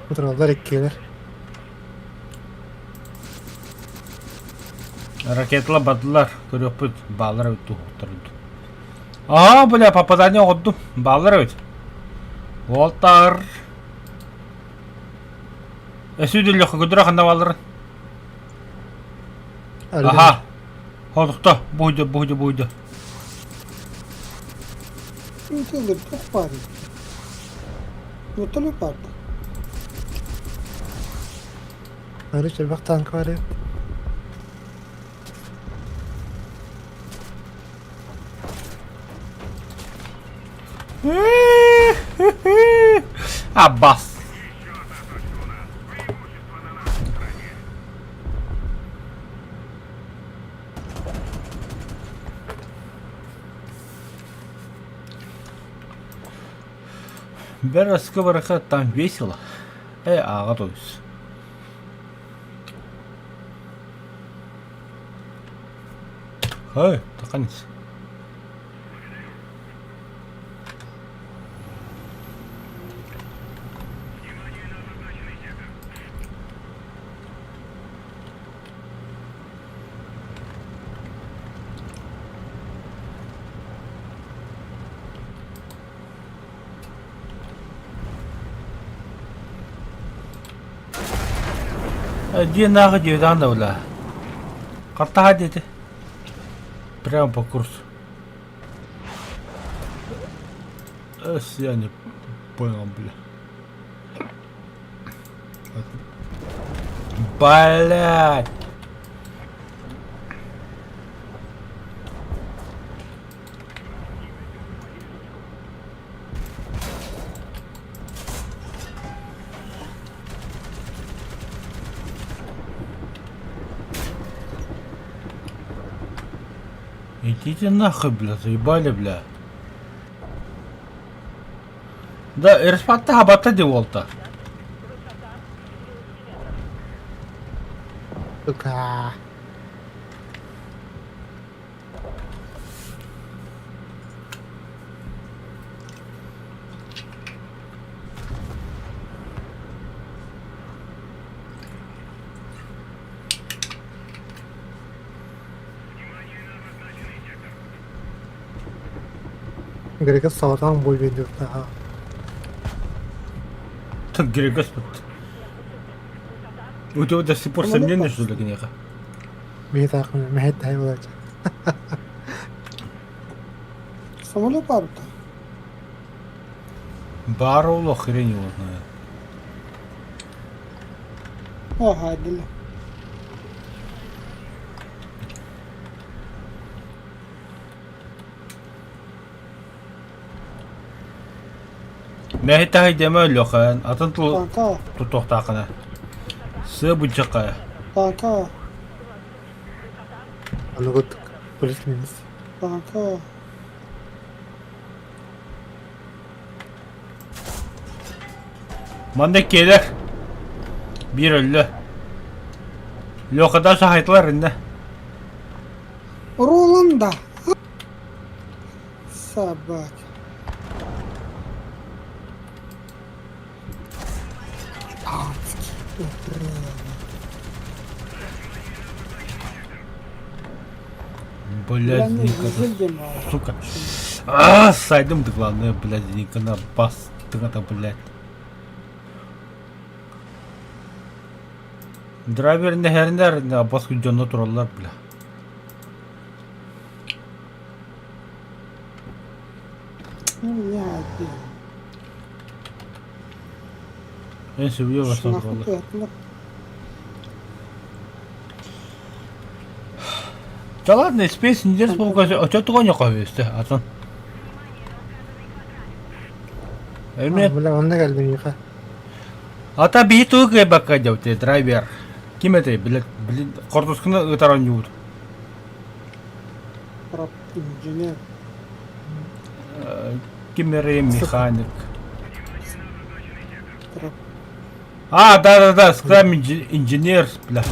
Speaker 3: Утураллар иккилэр.
Speaker 1: Ракетала бардылар, көрүөхпүт, баалар эбит туһуктарыт. Аа, бля, попадание оҕордум. Баалар эбит. Уолтар. Өсүүдүллөххө көдөрө ханна бааларын. Аха. Холукта, буйду, буйду, буйду.
Speaker 2: Үтэлэр туох баарый? Вертолет баар да?
Speaker 3: Арыч элбэх танка бар эбит.
Speaker 1: Аббас. Бер сковородка там весело. Э, ага, то есть. Хай, таканец. Диэн ааҕы диэтэҕин да бля. Хартаһа диэтэ. Прямо по курсу. Эс, я не понял, бля. Блять! Идите нахуй, бля, заебали, бля. Да, Эрспатта хабатта де болта.
Speaker 3: Сука. Грека саатаан буолбут диэхтээх.
Speaker 1: Так Грегос У тебя до сих пор сомнения, что ли, книга?
Speaker 3: Мэһэ буолааччы.
Speaker 2: Самолет баар да?
Speaker 1: Баруло хрень его знает.
Speaker 2: Ага, дили.
Speaker 1: Мэһи таһыйдема өлүөххэ, атын тыл
Speaker 2: Танка,
Speaker 1: тутуохтааххына. Сыа быдьахха.
Speaker 2: танка.
Speaker 3: Аныгыт плюс минус.
Speaker 2: Танка.
Speaker 1: Манна киэлэр. Биир өллө. Лехада сахайтылар инне.
Speaker 2: Роланда. Собака. Адский урод.
Speaker 1: Блядь, Ника, сука. А, сайдым да главное, блядь, Ника на бас, это, блядь. Драйвер нehеринер бас дьонно тураллар, бля.
Speaker 2: Ну, я один.
Speaker 1: Эн сөбүлүү барсан тураллар. Да ладно, Space Invaders буолга очо туган йокобүстэ атын. Эми
Speaker 3: Бля, онно кэлбин миэхэ.
Speaker 1: Ата биһи тугу кыайбакка дьабыт драйвер. Ким этэй, блядь, блин, хортускуна ытар оонньуубут.
Speaker 2: Прап инженер.
Speaker 1: Ким эрэ механик.
Speaker 2: Прап.
Speaker 1: А, да-да-да, скрам инженер, бля.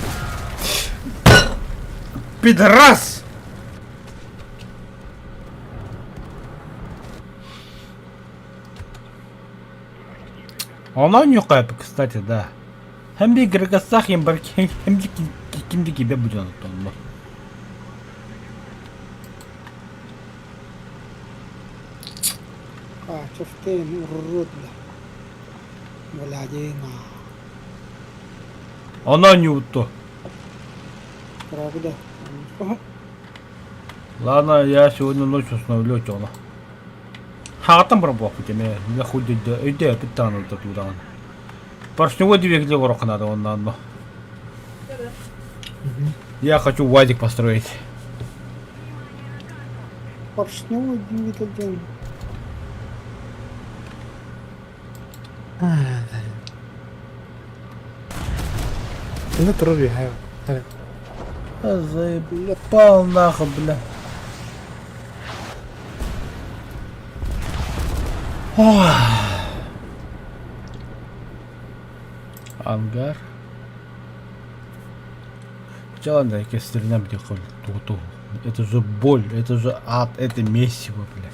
Speaker 1: Пидорас! Онон ньукайп, кстати, да. Hem bir Грегасах hem bir hem de kimdi gibi bu canı
Speaker 2: Качевтен урод, бля. Блядина.
Speaker 1: Она не утто.
Speaker 2: Правда.
Speaker 1: Ладно, я сегодня ночью установлю тёна. Хаатан барбуоппут эмиэ, я хуй өйдөөпүт даҕаны тутуудаҕын. Поршневой двигатель оҥоруохха наада уонна Я хочу УАЗик построить.
Speaker 2: Поршневой двигатель диэн.
Speaker 3: Инна турар үөһэ.
Speaker 1: Заебал нахуй, бля. Ох. Ангар. Чаланда кестернем Это же боль, это же ад, это месиво, бля.